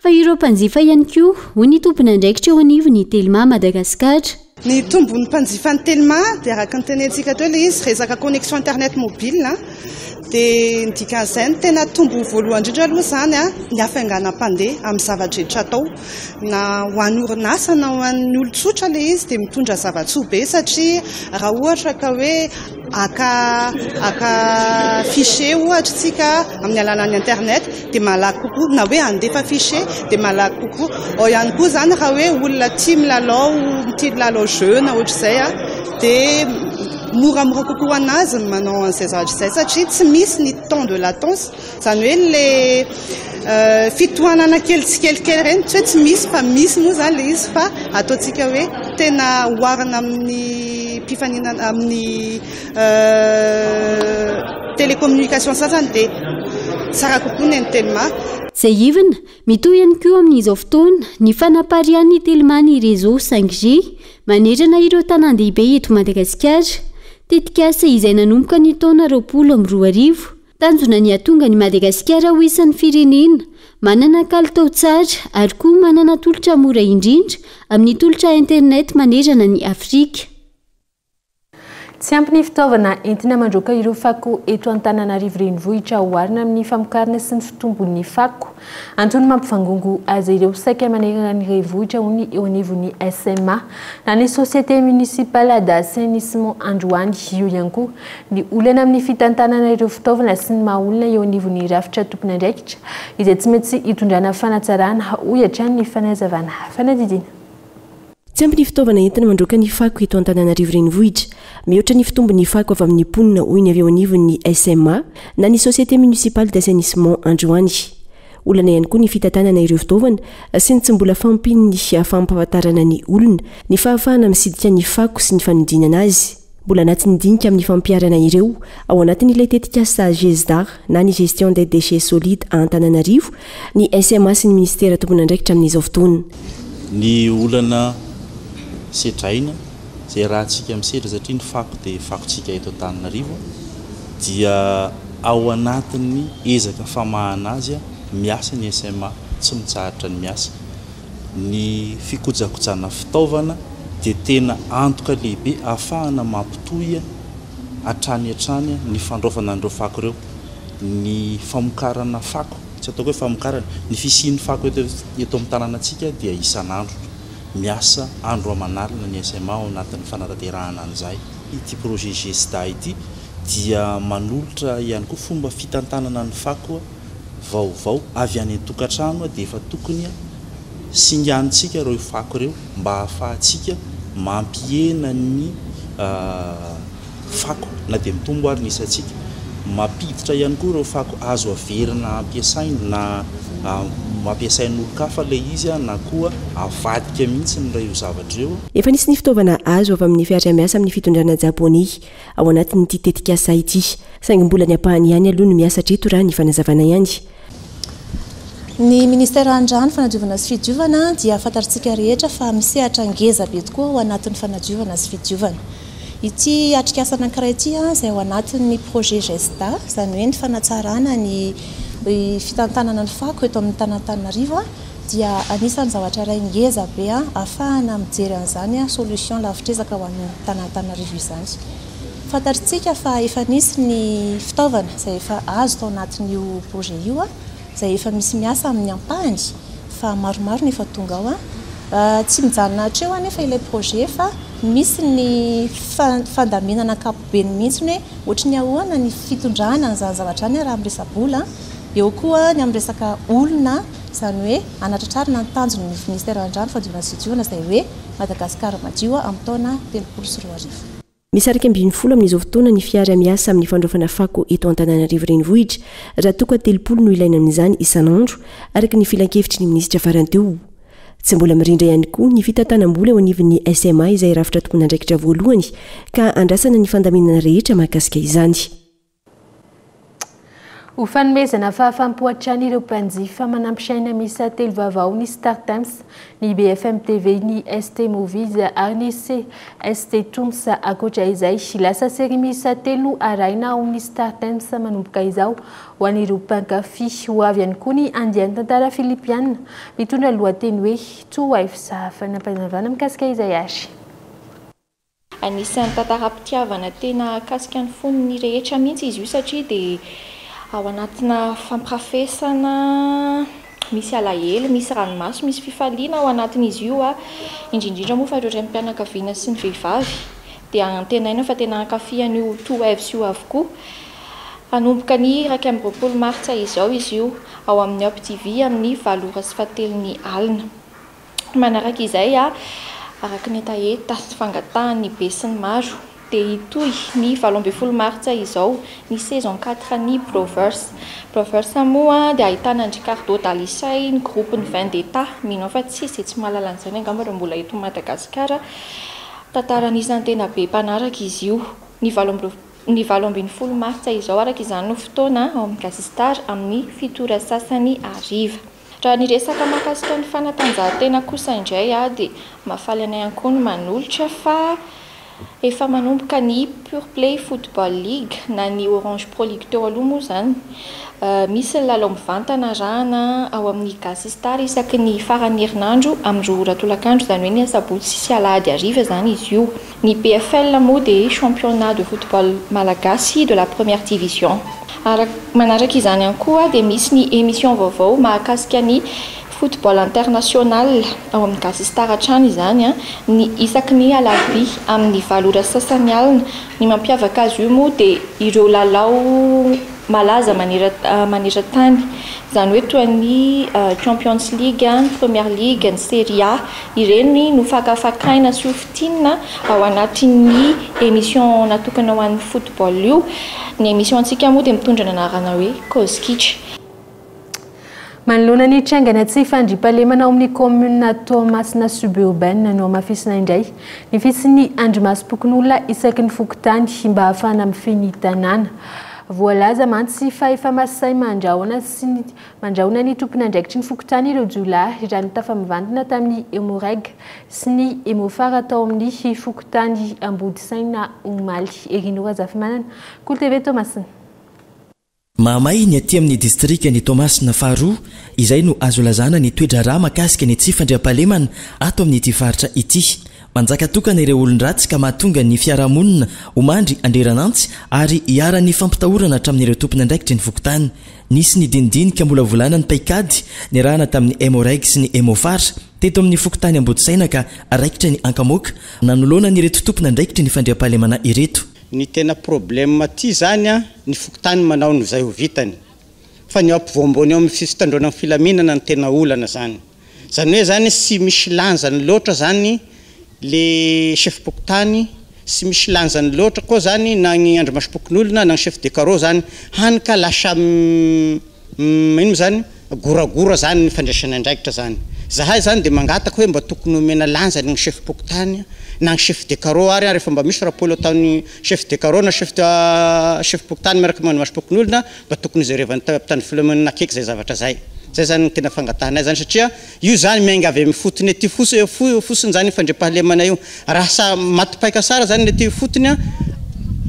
[SPEAKER 19] fa ireo mpanjifa ihany koa, hoy ny tompon'andraikitra eo anivon'ny Telma Madagascar.
[SPEAKER 20] Ny tombon'ny mpanjifa ny Telma dia araka ny tenentsika teo ilay izy resaka connexion internet mobile dia ny dikan'izay ny tena tombony voalohany indrindra aloha izany ny hafainganam-pandeha amin'ny zava-drehetra atao na ho an'ny orinasa na ho an'ny olon-tsotra ilay izy dia mitondra zava-tsoa be satria raha ohatra ka hoe haka haka fichier ohatra isika amin'ny alalan'ny internet dia malaky kokoa na hoe handefa fichier dia malaky kokoa. Ao ihany koa izany raha hoe olona tia milalao tia milalao jeu na ohatr'izay dia moramora kokoa ho an'azy ny manao an'izay zavatra izay satria tsy misy ny temps de latence, izany hoe ilay fitohanana kely tsikelikely ireny tsy hoe tsy misy fa misy moa izany ilay izy fa ataontsika hoe tena oharina amin'ny mpifaninana amin'ny télécommunication sasany dia tsara kokoa ny an'ny Telma.
[SPEAKER 19] Tsiahivina, mitohy ihany koa amin'izao fotoana ny fanapariahan'ny Telma ny réseau cinq G manerana ireo tanàn-dehibe eto Madagasikara. Tetikasa izay nanomboka ny taona 2020. Tanjona ny hahatonga an'i Madagasikara ho isan'ny firenena manana kalitao tsara ary koa manana tolotra mora indrindra amin'ny tolotra internet manerana an'i Afrika.
[SPEAKER 4] Tsy ampy ny fitaovana entina mandroaka ireo fako eto Antananarivo Renivohitra oharina amin'ny famokarana sy ny fitombon'ny fako. Antony mampivangongo azy ireo saika manerana ny renivohitra hoy ny eo anivon'ny SMA na ny Société Municipale d'Assainissement androany. Io ihany koa Ny olana amin'ny fitantanana ireo fitaovana sy ny maha olona eo anivon'ny rafitra tompon'andraikitra izay tsy maintsy hitondrana fanatsarana, hoy hatrany ny fanazavana. Fanadihadiana.
[SPEAKER 3] Tsy ampy ny fitaovana entina mandroaka ny fako eto Antananarivo Renivohitra. Mihoatra ny fitombon'ny fako avy amin'ny mponina hoy ny avy eo anivon'ny SMA na ny Société Municipale d'Assainissement androany. Olana ihany koa ny fitantanana ireo fitaovana sy ny tsy mbola fahampian'ny fampahafantarana ny olona ny fahafahana misidika ny fako sy ny fanodinana azy. Mbola anatin'ny dinika amin'ny fampiharana ireo ao anatin'ilay tetikasa Gesdar na ny Gestion des déchets solides à Antananarivo ny SMA sy ny minisitera tompon'andraikitra amin'izao fotoana.
[SPEAKER 21] Ny olana sedraina izay iarahantsika misedra satria ny fako dia fakontsika eto Antananarivo dia ao anatin'ny ezaka famahana azy miasa ny SMA tsy mitsahatra ny miasa. Ny fikojakojana fitaovana dia tena antoka lehibe ahafahana mampitohy hatrany hatrany ny fandraofana an'ireo fako ireo. Ny famokarana fako, tsy ataoko hoe famokarana, ny fisian'ny fako eto eto amin'ny tanànantsika dia isan'andro. Miasa andro aman'alina ny SMA ao anatin'ny fanatanterahana an'izay. Ity projet GESDA ity dia manolotra ihany koa fomba fitantanana ny fako vaovao avy any an-tokantrano dia efa tokony singanintsika ireo fako ireo mba hahafahantsika mampihena ny fako na dia mitombo ary ny isantsika. Mampiditra ihany koa ireo fako azo averina ampiasaina na ampiasain'olon-kafa ilay izy na koa avadika mihitsy ireo zavatra ireo.
[SPEAKER 3] Efa nisy ny fitaovana azo avy amin'ny fiarahamiasa amin'ny fitondrana Japoney ao anatin'ity tetikasa ity. Saingy mbola ny ampahany ihany aloha no miasa hatreto raha ny fanazavana ihany.
[SPEAKER 5] Ny Ministeran'ny Rano, Fanadiovana sy Fidiovana dia fantatritsika rehetra fa misehatra ngeza be tokoa ao anatin'ny fanadiovana sy fidiovana. Ity atrikasa anankiray ity izay ao anatin'ny projet GESDA, izany hoe ny fanatsarana ny fitantanana ny fako eto amin'ny tanàn'Antananarivo dia anisan'ny zavatra iray ngeza be ahafahana mijery an'izany solution lavitr'ezaka ho an'ny tanàn'Antananarivo izany. Fantatritsika fa efa nisy ny fitaovana izay efa azo tao anatin'io projet io izay efa misy miasa amin'ny ampahany fa maromaro no efa tonga ao. Tsy mijanona hatreo anefa ilay projet fa misy ny fandaminana ankapobeny mihitsy hoe ohatry ny ahoana ny fitondrana an'izany zavatra izany raha amin'ny resa-bola, eo koa ny amin'ny resaka olona, izany hoe hanatratrarana ny tanjon'ny minisiteran'ny rano, fahadiovana sy fidiovana izay hoe Madagasikara madio amin'ny taona 2030.
[SPEAKER 3] Misy 11 amin'izao fotoana ny fiara miasa amin'ny fandraofana fako eto Antananarivo Renivohitra, raha toa ka 30 no ilaina amin'izany isan'andro, araka ny filankevitry ny minisitra farany teo. Tsy mbola mirindra ihany koa ny fitantanam-bola eo anivon'ny SMA izay rafitra tompon'andraikitra voalohany ka andrasana ny fandaminana rehetra mahakasika izany.
[SPEAKER 4] Ho fanomezana fahafaham-po hatrany ireo mpanjifa manampy chaîne miisa telo vaovao ny StarTimes, ny BFM TV, ny ST Movies ary ny CST Toons. Ankoatra izay, lasa série miisa telo no arahina ao amin'ny StarTimes manomboka izao ho an'ireo mpankafy. Ho avy ihany koa ny andiany tantara Filipiana mitondra ny lohateny hoe Two Wives. Fanampinazavana mikasika izay ary.
[SPEAKER 22] Anisan'ny tantaram-pitiavana tena hahakasika ny fon'ny rehetra mihitsy izy io satria dia ao anatina fampirafesana misy alahelo, misy ranomaso, misy fifaliana ao anatin'izy io, indrindra indrindra moa fa ireo raim-pianakaviana sy ny vehivavy dia antenaina fa tena hankafy an'io Two Wives io avokoa. Hanomboka ny 21 martsa izao izy io ao amin'ny Up TV amin'ny valo ora sy fahatelony alina. Manaraka izay, araka ny hetaheta sy fangatahan'ny be sy ny maro, dia hitohy ny 18 martsa izao ny saison quatre ny Brothers. Brothers moa dia ahitana an-dry Ricardo Dalisay, ny groupe-n'ny Vendetta. Mino aho fa tsisy izay tsy mahalala an'izany angamba raha mbola eto Madagasikara. Tantara anisan'ny tena be mpanaraka izy io. Ny valo amby ny 18 martsa izao araka izany no fotoana ao amin'ny Gasy Star amin'ny fito ora sasany hariva. Raha ny resaka mahakasika ny fanatanjahantena kosa indray dia mahafaly anay ihany koa ny manolotra fa efa manomboka ny Pure Play Football League na ny Orange Pro League teo aloha moa izany. Misy ny lalao mivantana arahana ao amin'ny Gasy Star isaky ny faran'ny herinandro amin'ny roa ora tolakandro, izany hoe ny asabotsy sy alahady hariva izany izy io. Ny PFL moa dia Championnat de football malagasy de la première division. Manaraka izany ihany koa dia misy ny émission vaovao mahakasika ny football international ao amin'ny Gasy Star hatrany izany ny isaky ny alarobia amin'ny valo ora sy sasany alina. Ny mampiavaka azy io moa dia ireo lalao malaza maneran-tany, izany hoe toa ny Champions League, ny Premier League, ny Serie A. Ireny no fakafakaina sy hofintinina ao anatin'ny émission natokana ho an'ny football io. Ny émission antsika moa dia mitondra ny anarana hoe Kozy Kitra.
[SPEAKER 4] Manoloana ny trangana tsy fandriampahalemana ao amin'ny kaominina Toamasina suburbaine, nohamafisina indray ny fisian'ny andrimasom-pokonolona isaky ny fokontany mba hahafahana mifehy ny tanàna. Voalaza mantsy fa efa masahy mandrahona sy Mandrahona ny tompon'andraikitry ny fokontany ireo jiolahy raha ny tafamivantana tamin'ny Emmo-Reg sy ny Emmo-Far tao amin'ny fokontany Ambodisaina omaly. Herino Razafimanana, Kolo TV Toamasina.
[SPEAKER 23] Mahamay ny aty amin'ny distrikan'i Toamasina faharoa, izay no azo ilazana ny toe-draharaha mahakasika ny tsy fandriampahalemana ato amin'ity faritra ity. Manjaka tokana ireo olon-dratsy ka mahatonga ny fiarahamonina ho mandry andreran'antsy ary iharan'ny fampitahorana hatramin'ireo tompon'andraikitry ny fokontany. Nisy ny dinidinika molavolana ny paikady niarahana tamin'ny Emmo-Reg sy ny Emmo-Far teto amin'ny fokontany Ambodisaina ka raikitra ny ankamoaka nanoloana an'ireto tompon'andraikitry ny fandriampahalemana ireto.
[SPEAKER 24] Ny tena problème aty zany an, ny fokontany manao ny izay ho vitany, fa ny ao ampovoambony ao amin'ny fitandroana ny filaminana no tena olana zany. Zany hoe zany tsy misy lanjany loatra zany le chef-pokontany, tsy misy lanjany loatra koa zany na ny andrimasom-pokonolona na ny chef de carreau zany, hany ka lasa ino moa zany goragora zany ny fandraisana andraikitra zany. Zahay zany de mangataka hoe mba tokony omena lanjany ny chef-pokontany na ny chef de carreau ary rehefa mba misy rapolo ataon'ny chef de carreau na chef chef-pokontany miaraka amin'ny andrimasom-pokonolona mba tokony hojerevan'ny mpitandro filaminana akaiky zay zavatra zay. Zay zany no tena fangatahanay zany satria io zany miainga avy amin'ny fotony aty fosiny zany io fandriampahalemana io. Raha sa maty paika tsara zany ny aty ifotony an,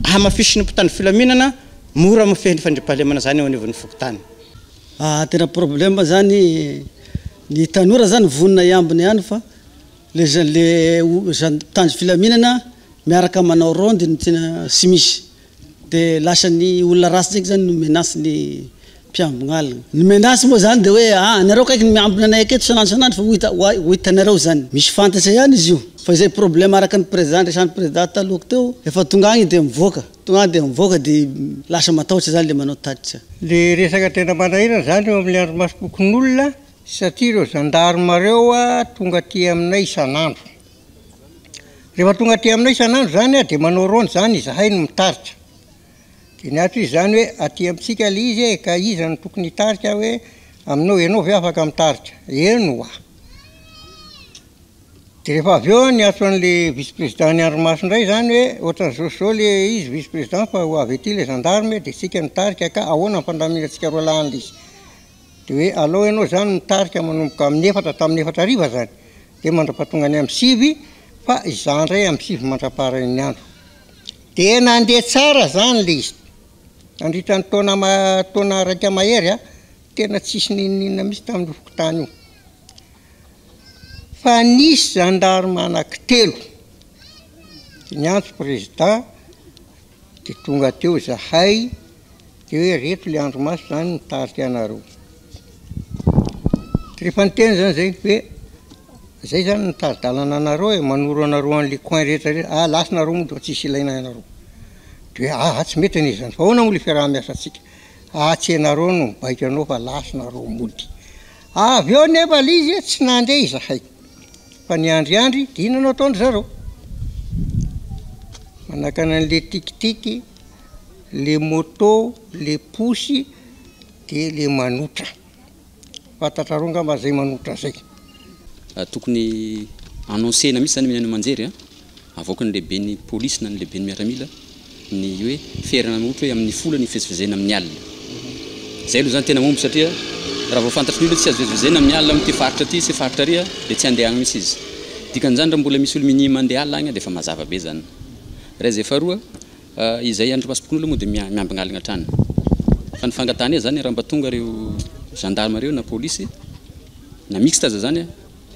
[SPEAKER 24] hamafisin'ny mpitandro filaminana, mora mifehy ny fandriampahalemana zany eo anivon'ny fokontany.
[SPEAKER 6] Ah tena problème zany ny tanora zany vonona hiambina ihany fa le le mpitandro filaminana miaraka manao ronde no tena tsy misy. De lasa ny olona ratsy ndraiky zany no menace ny mpiambigna alina. Ny menace moa zany de hoe ah nareo kaiky ny miambina anay aketo isan'andro isan'andro fa ho hita ho hitanareo zany. Misy fantatra ihany izy io. Fa izay problème araka ny président resahan'ny président taloha teo, efa tonga agny de mivoaka, tonga agny de mivoaka de lasa matahotra zany le manao tatitra.
[SPEAKER 7] Le resaka tena manahirana zany eo amin'le andrimasom-pokonolona satria ireo gendarme reo tonga aty aminay isan'andro. Rehefa tonga aty aminay isan'andro izany dia manao ronde izany izahay no mitarika. Dia niantso izy izany hoe aty amintsika ilay izy e, ka iza no tokony hitarika hoe aminao, ianao ve afaka mitarika? Eny ho'a. Dia rehefa avy eo niantso an'ilay vice président ny andrimaso indray izany hoe ohatran'izao sy izao ilay izy vice président fa ho avy aty ilay gendarme dia isika no mitarika ka ahoana ny fandaminantsika roalahy an'ilay izy. Dia hoe alao ianao izany mitarika manomboka amin'ny efatra hatramin'ny efatra hariva izany. Dia mandra-pahatonga any amin'ny sivy, fa izaho indray amin'ny sivy mandra-paharain'ny andro. Dia nandeha tsara izany ilay izy. Nandritra ny taona taona iraika mahery an, tena tsisy n'inon'inona mihitsy tamin'io fokontany io. Fa nisy zandarma anankitelo niantso prezida, dia tonga teo izahay. Dia hoe reto le andro maso zany mitarika anareo. Rehefa niteny zany zay hoe zay zany mitari-dalana anareo e, manoro anareo an'le coin rehetra rehetra, ah lasa nareo moa de tsisy ilaina anareo. De hoe ah tsy mety anie zany, fa ahoana moa le fiaraha-miasantsika? Ah tsy ianareo no mibaiko anao fa lasa nareo mody. Avy eo nefa le izy tsy nandeha izahay fa niandriandry, de inona no ataon-dry zareo? Manakana an'le tikitiky. Le moto, le posy, de le manotra. Fantatrareo angamba zay manotra zay.
[SPEAKER 9] Tokony annoncer-na mihitsy zany amin'ny haino aman-jery an, avoakan'ny lehiben'ny polisy na ny lehiben'ny miaramila ny hoe ferana ohatra hoe amin'ny folo ny fivezivezena amin'ny alina. Zay aloha zany tena mahomby satria raha vao fantatry ny olona hoe tsy azo vezivezena amin'ny alina amin'ity faritra ity sy faritra ary dia tsy handeha agny mihitsy izy. Dikan'izany raha mbola misy olo minia mandeha alina agny dia efa mazava be zany. Raha izay faharoa, Izay andrimasom-pokonolona moa dia miambin'alina hatrany. Fa ny fangatahana zany raha mba tonga ireo gendarme ireo na polisy na mixte aza zany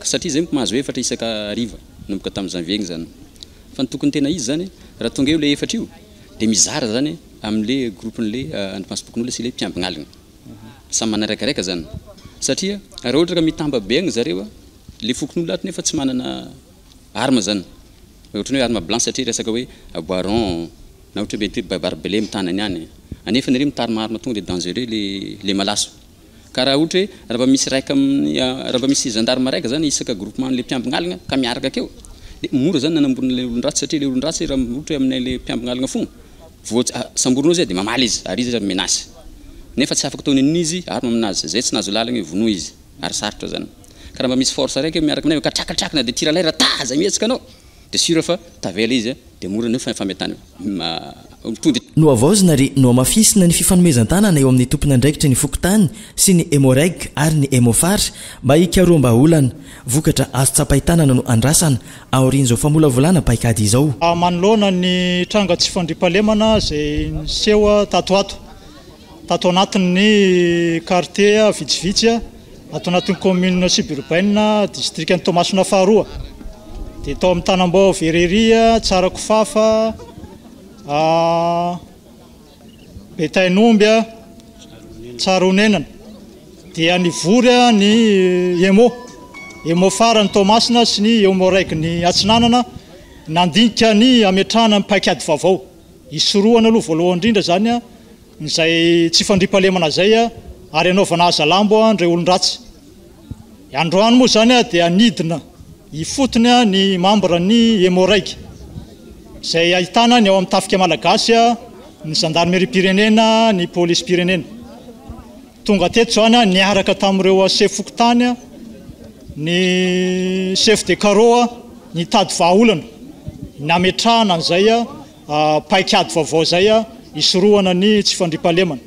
[SPEAKER 9] satria izay manko mahazo efatra isaka hariva nanomboka tamin'ny janvier igny zany. Fa ny tokony tena izy zany raha tonga eo le efatra io dia mizara zany amin'le groupe-n'le andrimasom-pokonolona sy le mpiambin'alina. Samy manaraikaraika zany. Satria raha ohatra ka mitamba be agny zareo le fokonolona ato nefa tsy manana Arme zany, ohatran'ny hoe arme blanche satria resaka hoe bois rond na ohatra hoe mety hoe barbelé mitana ny any, anefa nareo mitarima arme tonga de dangereux le le malaso. Ka raha ohatra hoe raha mba misy raika amin'ny raha mba misy gendarme raika zany isaka groupement an'le mpiambigna alina ka miaraka akeo de mora zany nanamborona le olon-dratsy satria le olon-dratsy raha ohatra hoe aminay le mpiambigna alina fogna vao samborinao izy de mamaly izy ary izy aza menace nefa tsy afaka atao n'inona izy arme aminazy, zay tsy nahazo lalagna hoe vonoy izy. Ary sarotra zany. Ka raha mba misy force raiky miaraka aminay mikatrakatraka na dia tir à l'air ta zay mihetsika anao dia sûr fa tavela izy dia mora ny fametana tonga dia.
[SPEAKER 23] Nohavaozina ary nohamafisina ny fifanomezan-tanana eo amin'ny tompon'andraikitry ny fokontany sy ny Emmo-Reg ary ny Emmo-Far mba hikaroham-bahaolana. Vokatra azo tsapain-tanana no andrasana aorian'izao famolavolana paikady izao.
[SPEAKER 10] Manoloana ny tranga tsy fandriampahalemana izay niseho tato ho ato. Tato anatin'ny kartie vitsivitsy ato anatin'ny commune suburbaine distrikan'i Toamasina faharoa dia tao amin'ny Tanambao Verrerie, Tsarakofafa, Betainomby, Tsaronenana dia nivory ny Emmo, Emmo farany Toamasina sy ny Emmo Reg-ny Atsinanana nandinika ny hametrahana ny paikady vaovao. Hisorohana aloha voalohany indrindra izany izay tsy fandriampahalemana izay ary hanaovana hazalambo an'ireo olon-dratsy. Androany moa izany dia nidina ifotony ny mambra ny Emmo-Reg izay ahitana ny ao amin'ny tafika malagasy, ny zandarimeriam-pirenena, ny polisim-pirenena. Tonga teto izany niaraka tamin'ireo sefo fokontany, ny chef de carreau nitady vahaolana nametrahana an'izay paikady vaovao izay hisorohana ny tsy fandriampahalemana.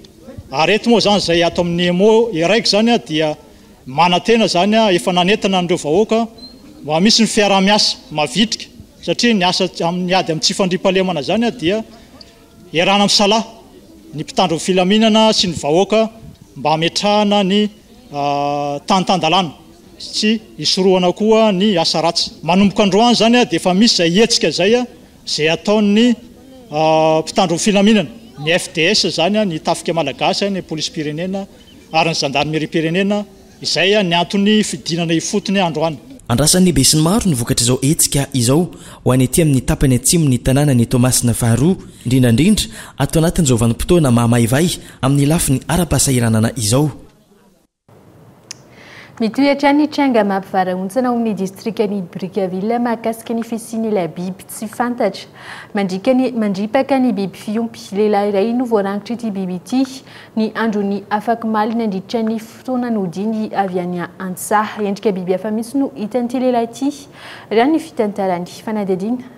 [SPEAKER 10] Ary eto moa izany izay ato amin'ny Emmo Ereg izany dia. Manantena izany efa nanentana an'ireo vahoaka mba misy ny fiaraha-miasa mavitrika satria ny asa amin'ny ady amin'ny tsy fandriampahalemana izany dia iarahana misalahy ny mpitandro ny filaminana sy ny vahoaka mba hametrahana ny tany tan-dalàna sy hisorohana koa ny asa ratsy. Manomboka androany izany dia efa misy izay hetsika izay izay ataon'ny mpitandro ny filaminana, ny FDS izany, ny tafika malagasy, ny polisim-pirenena ary ny zandarimeriam-pirenena, izay ny antony fidinana ifotony androany.
[SPEAKER 23] Andrasan'ny besinimaro ny vokatr'izao hetsika izao ho any aty amin'ny tapany atsimon'ny tanànan'i Toamasina faharoa, indrindra indrindra ato anatin'izao vanim-potoana mahamaivay amin'ny lafiny ara-pahasahiranana izao.
[SPEAKER 4] Mitohy hatrany ny tranga mampivarahontsana ao amin'ny distrikan'i Brickaville mahakasika ny fisian'ilay biby tsy fantatra. Mandriaka ny mandripaka ny biby fiompy. Lehilahy iray no voarangotr'ity biby ity ny andron'ny afakomaly nandritra ny fotoana nodiany avy any an-tsaha. Endrika biby hafa mihitsy no hitan'ity lehilahy ity raha ny fitantarany. Fanadihadiana.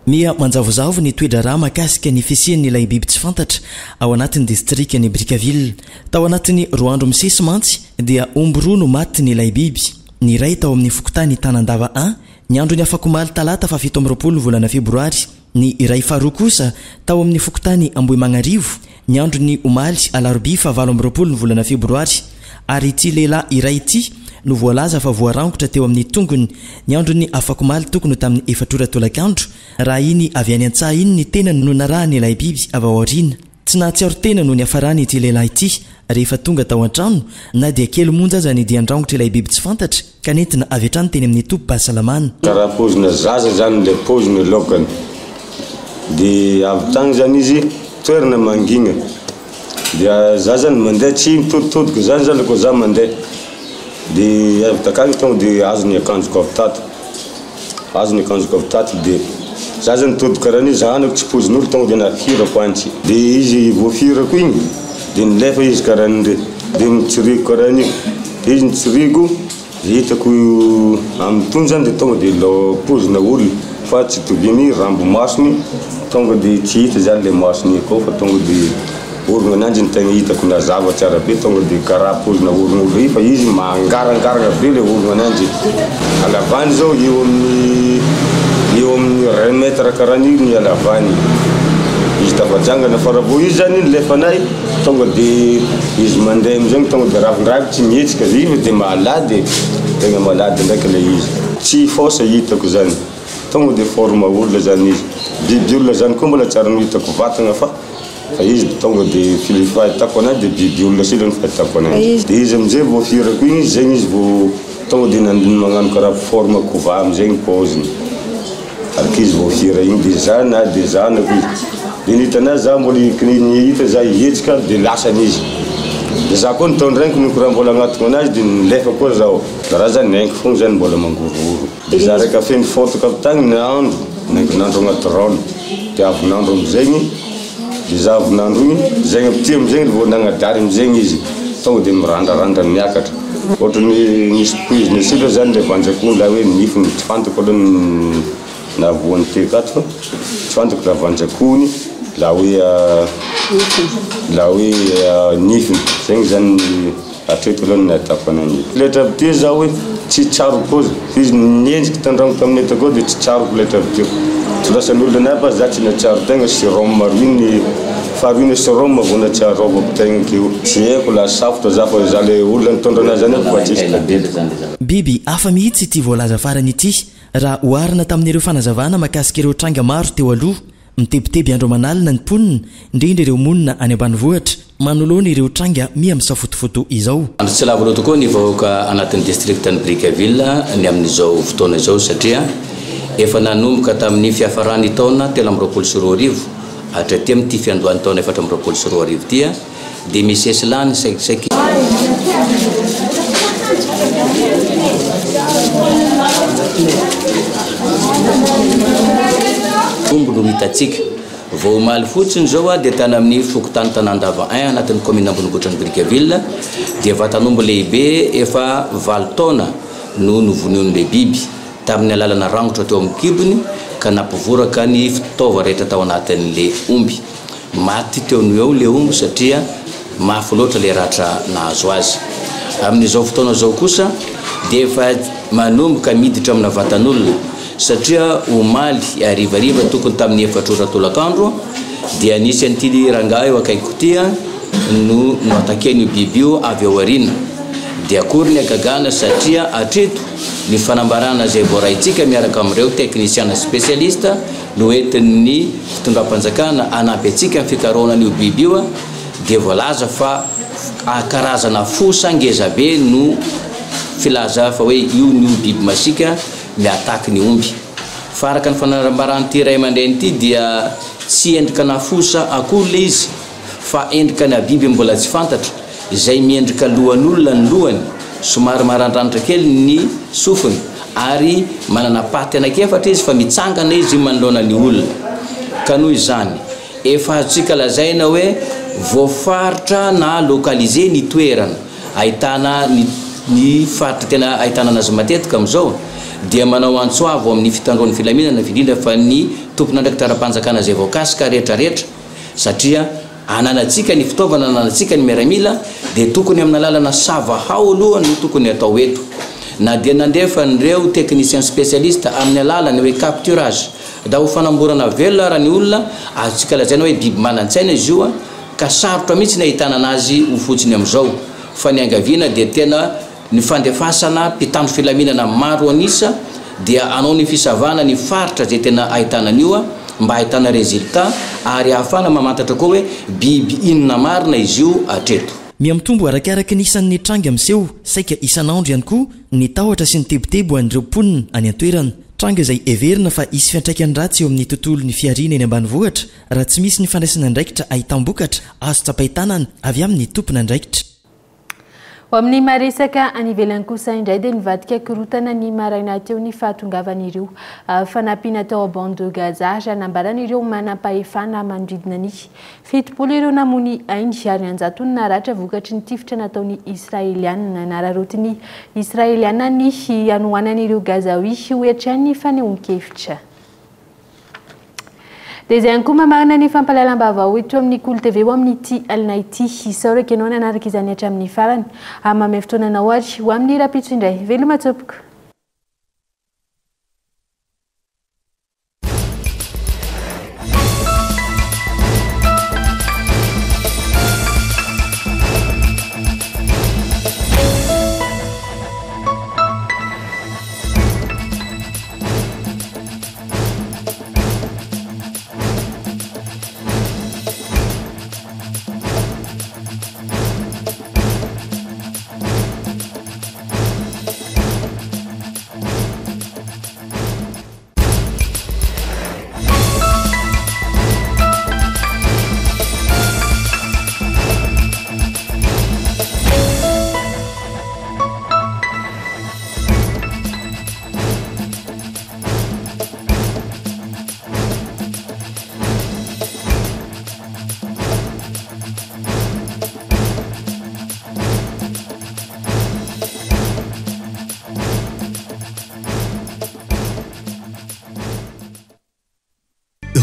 [SPEAKER 23] Miha manjavozavo ny toe-draharaha mahakasika ny fisian'ilay biby tsy fantatra ao anatin'ny distrikan'i Brickaville. Tao anatin'ny roa andro misesy mantsy dia omby roa no matin'ilay biby. Ny iray tao amin'ny fokontany Tanandava I, ny andron'ny afakomaly talata faha 27 ny volana febroary. Ny iray faharoa kosa tao amin'ny fokontany Ambohimagnarivo, ny andron'ny omaly alarobia faha 28 ny volana febroary. Ary ity lehilahy iray ity no voalaza fa voarangotra teo amin'ny tongony ny andron'ny afakomaly tokony ho tamin'ny efatra ora tolakandro, raha iny avy any an-tsaha iny ny tenany no narahan'ilay biby avy ao aoriana. Tsy nahatsiaro tena no niafarany ity lehilahy ity rehefa tonga tao an-trano, na dia kely monja aza ny dian-drangotr'ilay biby tsy fantatra ka nentina avy hatrany teny amin'ny tobim-pahasalamana.
[SPEAKER 8] Karaha paozina zaza zany le paoziny laokany de avy tagny zany izy toerana mangigna dia za zany mandeha tsy mitoditodika zany zany koa za mandeha de avy takagny tonga de azony akanjoko avy tato azony akanjoko avy tato de za zany nitodika karaha an'io za anako tsy pozin'olo tonga de nafirako antsy de izy voafirako igny de nilefa izy karaha an'ire de nitsiriko karaha an'io de izy nitsiriko Hitako amin'itony zany dia tonga dia ilao pozina olona fa tsy itoviany rambo masony tonga dia tsy hita zany le masony akao fa tonga dia orogna ananjy ny tegna hitako nazava tsara be tonga dia karaha pozina orogn'olo io fa izy mangarangaragna be le orogna ananjy halavany zao eo amin'ny eo amin'ny iray mètre karaha an'io ny halavany izy tafajangana fa raha vao izy zany nilefanay Tonga de izy mandeha amizay tonga de ravindravy tsy mihetsika zay fa de malady e, tegna malady ndraiky le izy. Tsy fausse hitako zany, tonga de forme olona zany izy, biby olona zany koa mbola tsary nohitako vatagna fa fa izy tonga de fil fahitako anazy de biby olona sila ny fahitako anazy. De izy amizay vao firako igny izy zegny izy vao tonga de magnano karaha forme kova amizay ny paoziny. Araka izy vao hira iny de za na de zanako izy de ny hitanay za mbola ny hita za hihetsika de lasany izy de za koa nitondra aiko noko raha mbola agnatiko anazy de nilefa koa zaho raha zany ny aiko fogna zany mbola mangorohoro de za reka feno fotaka avy tagny nandro naingo nandro agnaty rano de avy nandro amizegny de za avy nandro igny zegny avy ty amizegny vao nagnadary amizegny izy tonga de mirandrarandra miakatra Ohatran'ny nisy poizina sira zany le vanja-kony la hoe nifiny, tsy fantako aloha ny nahavoan'ny tekato fa tsy fantako la vanja-kony la hoe la hoe nifiny, zegny zany ny hatreto aloha ny nahitako ananjy. Le hatraby teo za hoe tsy tsaroko koa fa izy niendriky tandragno taminay takao de tsy tsaroko le hatraby teo, tsy lasan'olona anahy fa za tsy nahatsiaro tegna sérum roy Faharoa ny sérum vao nahatsiarovako tegna keo. Tsy haiko la safotra za fa za le olona nitondra anazy zany fa tsisy tadidy.
[SPEAKER 23] Biby hafa mihitsy ity voalaza farany ity raha oharina tamin'ireo fanazavana mahakasika ireo tranga maro teo aloha. Mitebiteby andro aman'alina ny mponina, indrindra ireo monina any ambanivohitra, manoloana ireo tranga miha misafotofoto izao.
[SPEAKER 12] Andro tsy lavo loatra koa ny vahoaka anatin'ny distriktan'i Brickaville ny amin'izao fotoana izao satria efa nanomboka tamin'ny fiafaran'ny taona 2023 Hatraty amin'ity fiandohan'ny taona 2024 ity dia misesy lany saiky omby no hitantsika. Vao omaly fotsiny izao dia tany amin'ny fokontany Tanandava I anatin'ny kaominina ambonivohitran'i Brickaville dia vatan'omby lehibe efa valo taona no novonoin'ilay biby. tamin'ny alalana rangotra teo amin'ny kibony ka nampivoraka ny fitaova rehetra tao anatin'le omby. Maty teo no eo le omby satria mafy loatra le ratra nahazo azy. Amin'izao fotoana izao kosa dia efa manomboka miditra amina vatan'olona satria omaly harivariva tokony tamin'ny efatra ora tolakandro dia nisy an'ity rangahy eo akaikiko ity no noataken'io biby io avy ao aoriana. Dia akory ny hagagana satria hatreto ny fanambarana izay voaraintsika miaraka amin'ireo teknisiana spesialista no entin'ny fitondram-panjakana hanampy antsika amin'ny fikarohana an'io biby io dia voalaza fa karazana fosa ngezabe no filaza fa hoe io no biby masiaka mi-attaque ny omby. Fa araka ny fanambaran'ity ray aman-dreny ity dia tsy endrikana fosa akory ilay izy fa endrikana biby mbola tsy fantatra izay miendrika lohan'olona ny lohany, somary marandranitra kely ny sofiny ary manana paty anankiefatra izy fa mitsangana izy manoloana ny olona. Ka noho izany, efa azontsika lazaina hoe voafaritra na localisé ny toerana ahitana ny ny faritra tena ahitana anazy matetika amin'izao dia manao antso avo amin'ny fitandroan'ny filaminana indrindra fa ny tompon'andraikitra ara-panjakana izay voakasika rehetra rehetra satria ananantsika ny fitaovana ananantsika ny miaramila dia tokony amina lalana sava hao aloha no tokony atao eto na dia nandefa an'ireo technicien spécialiste amin'ny alalany hoe capturage da ho fanamborana velona ara ny olona azontsika lazaina hoe biby manan-tsaina izy io ka sarotra mihitsy ny ahitana anazy ho fotsiny amin'izao fa ny angaviana dia tena Ny fandefasana mpitandro filaminana maro an'isa dia hanao ny fisavana ny faritra izay tena ahitana an'io mba ahitana résultat ary ahafahana mamantatra koa hoe biby inona marina izy io hatreto.
[SPEAKER 23] Mihamitombo arakaraka ny isan'ny tranga miseho saika isan'andro ihany koa ny tahotra sy ny tebiteby ho an'ireo mponina any an-toerana. Tranga izay heverina fa hisy fiantraikany ratsy eo amin'ny tontolon'ny fihariana eny ambanivohitra raha tsy misy ny fandraisana andraikitra ahitam-bokatra azo tsapain-tanana avy amin'ny tompon'andraikitra.
[SPEAKER 4] Ho amin'ny maresaka any ivelany kosa indray dia nivadika korontana ny maraina teo ny fahatongavan'ireo fanampiana tao Bande de Gaza raha nambaran'ireo manampahefana manodidina ny 70 ireo namoy ainy ary an-jatony naratra vokatry ny tifitra nataon'ny Israeliana. Nararaotin'ny Israeliana ny hanohanan'ireo Gazawi hoy hatrany ny fanehoan-kevitra. Dia izay ihany koa mamarana ny fampahalalam-baovao eto amin'ny Kolo TV ho amin'ity alina ity. Isaorako ianao nanaraka izany hatramin'ny farany. Ary manome fotoana anao ary ho amin'ny rahampitso indray. Veloma tompoko.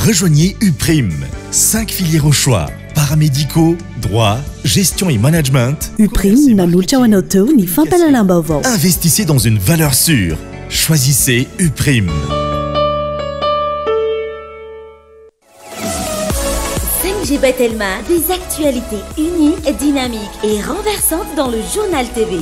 [SPEAKER 2] Rejoignez Uprime. 5 filières au choix. Paramédicaux, droit, gestion et management.
[SPEAKER 13] Uprime nanolotra ho anao teo ny fampahalalam-baovao.
[SPEAKER 2] Investissez dans une valeur sûre. Choisissez Uprime.
[SPEAKER 14] 5G by Telma, des actualités uniques, dynamiques et renversantes dans le journal TV.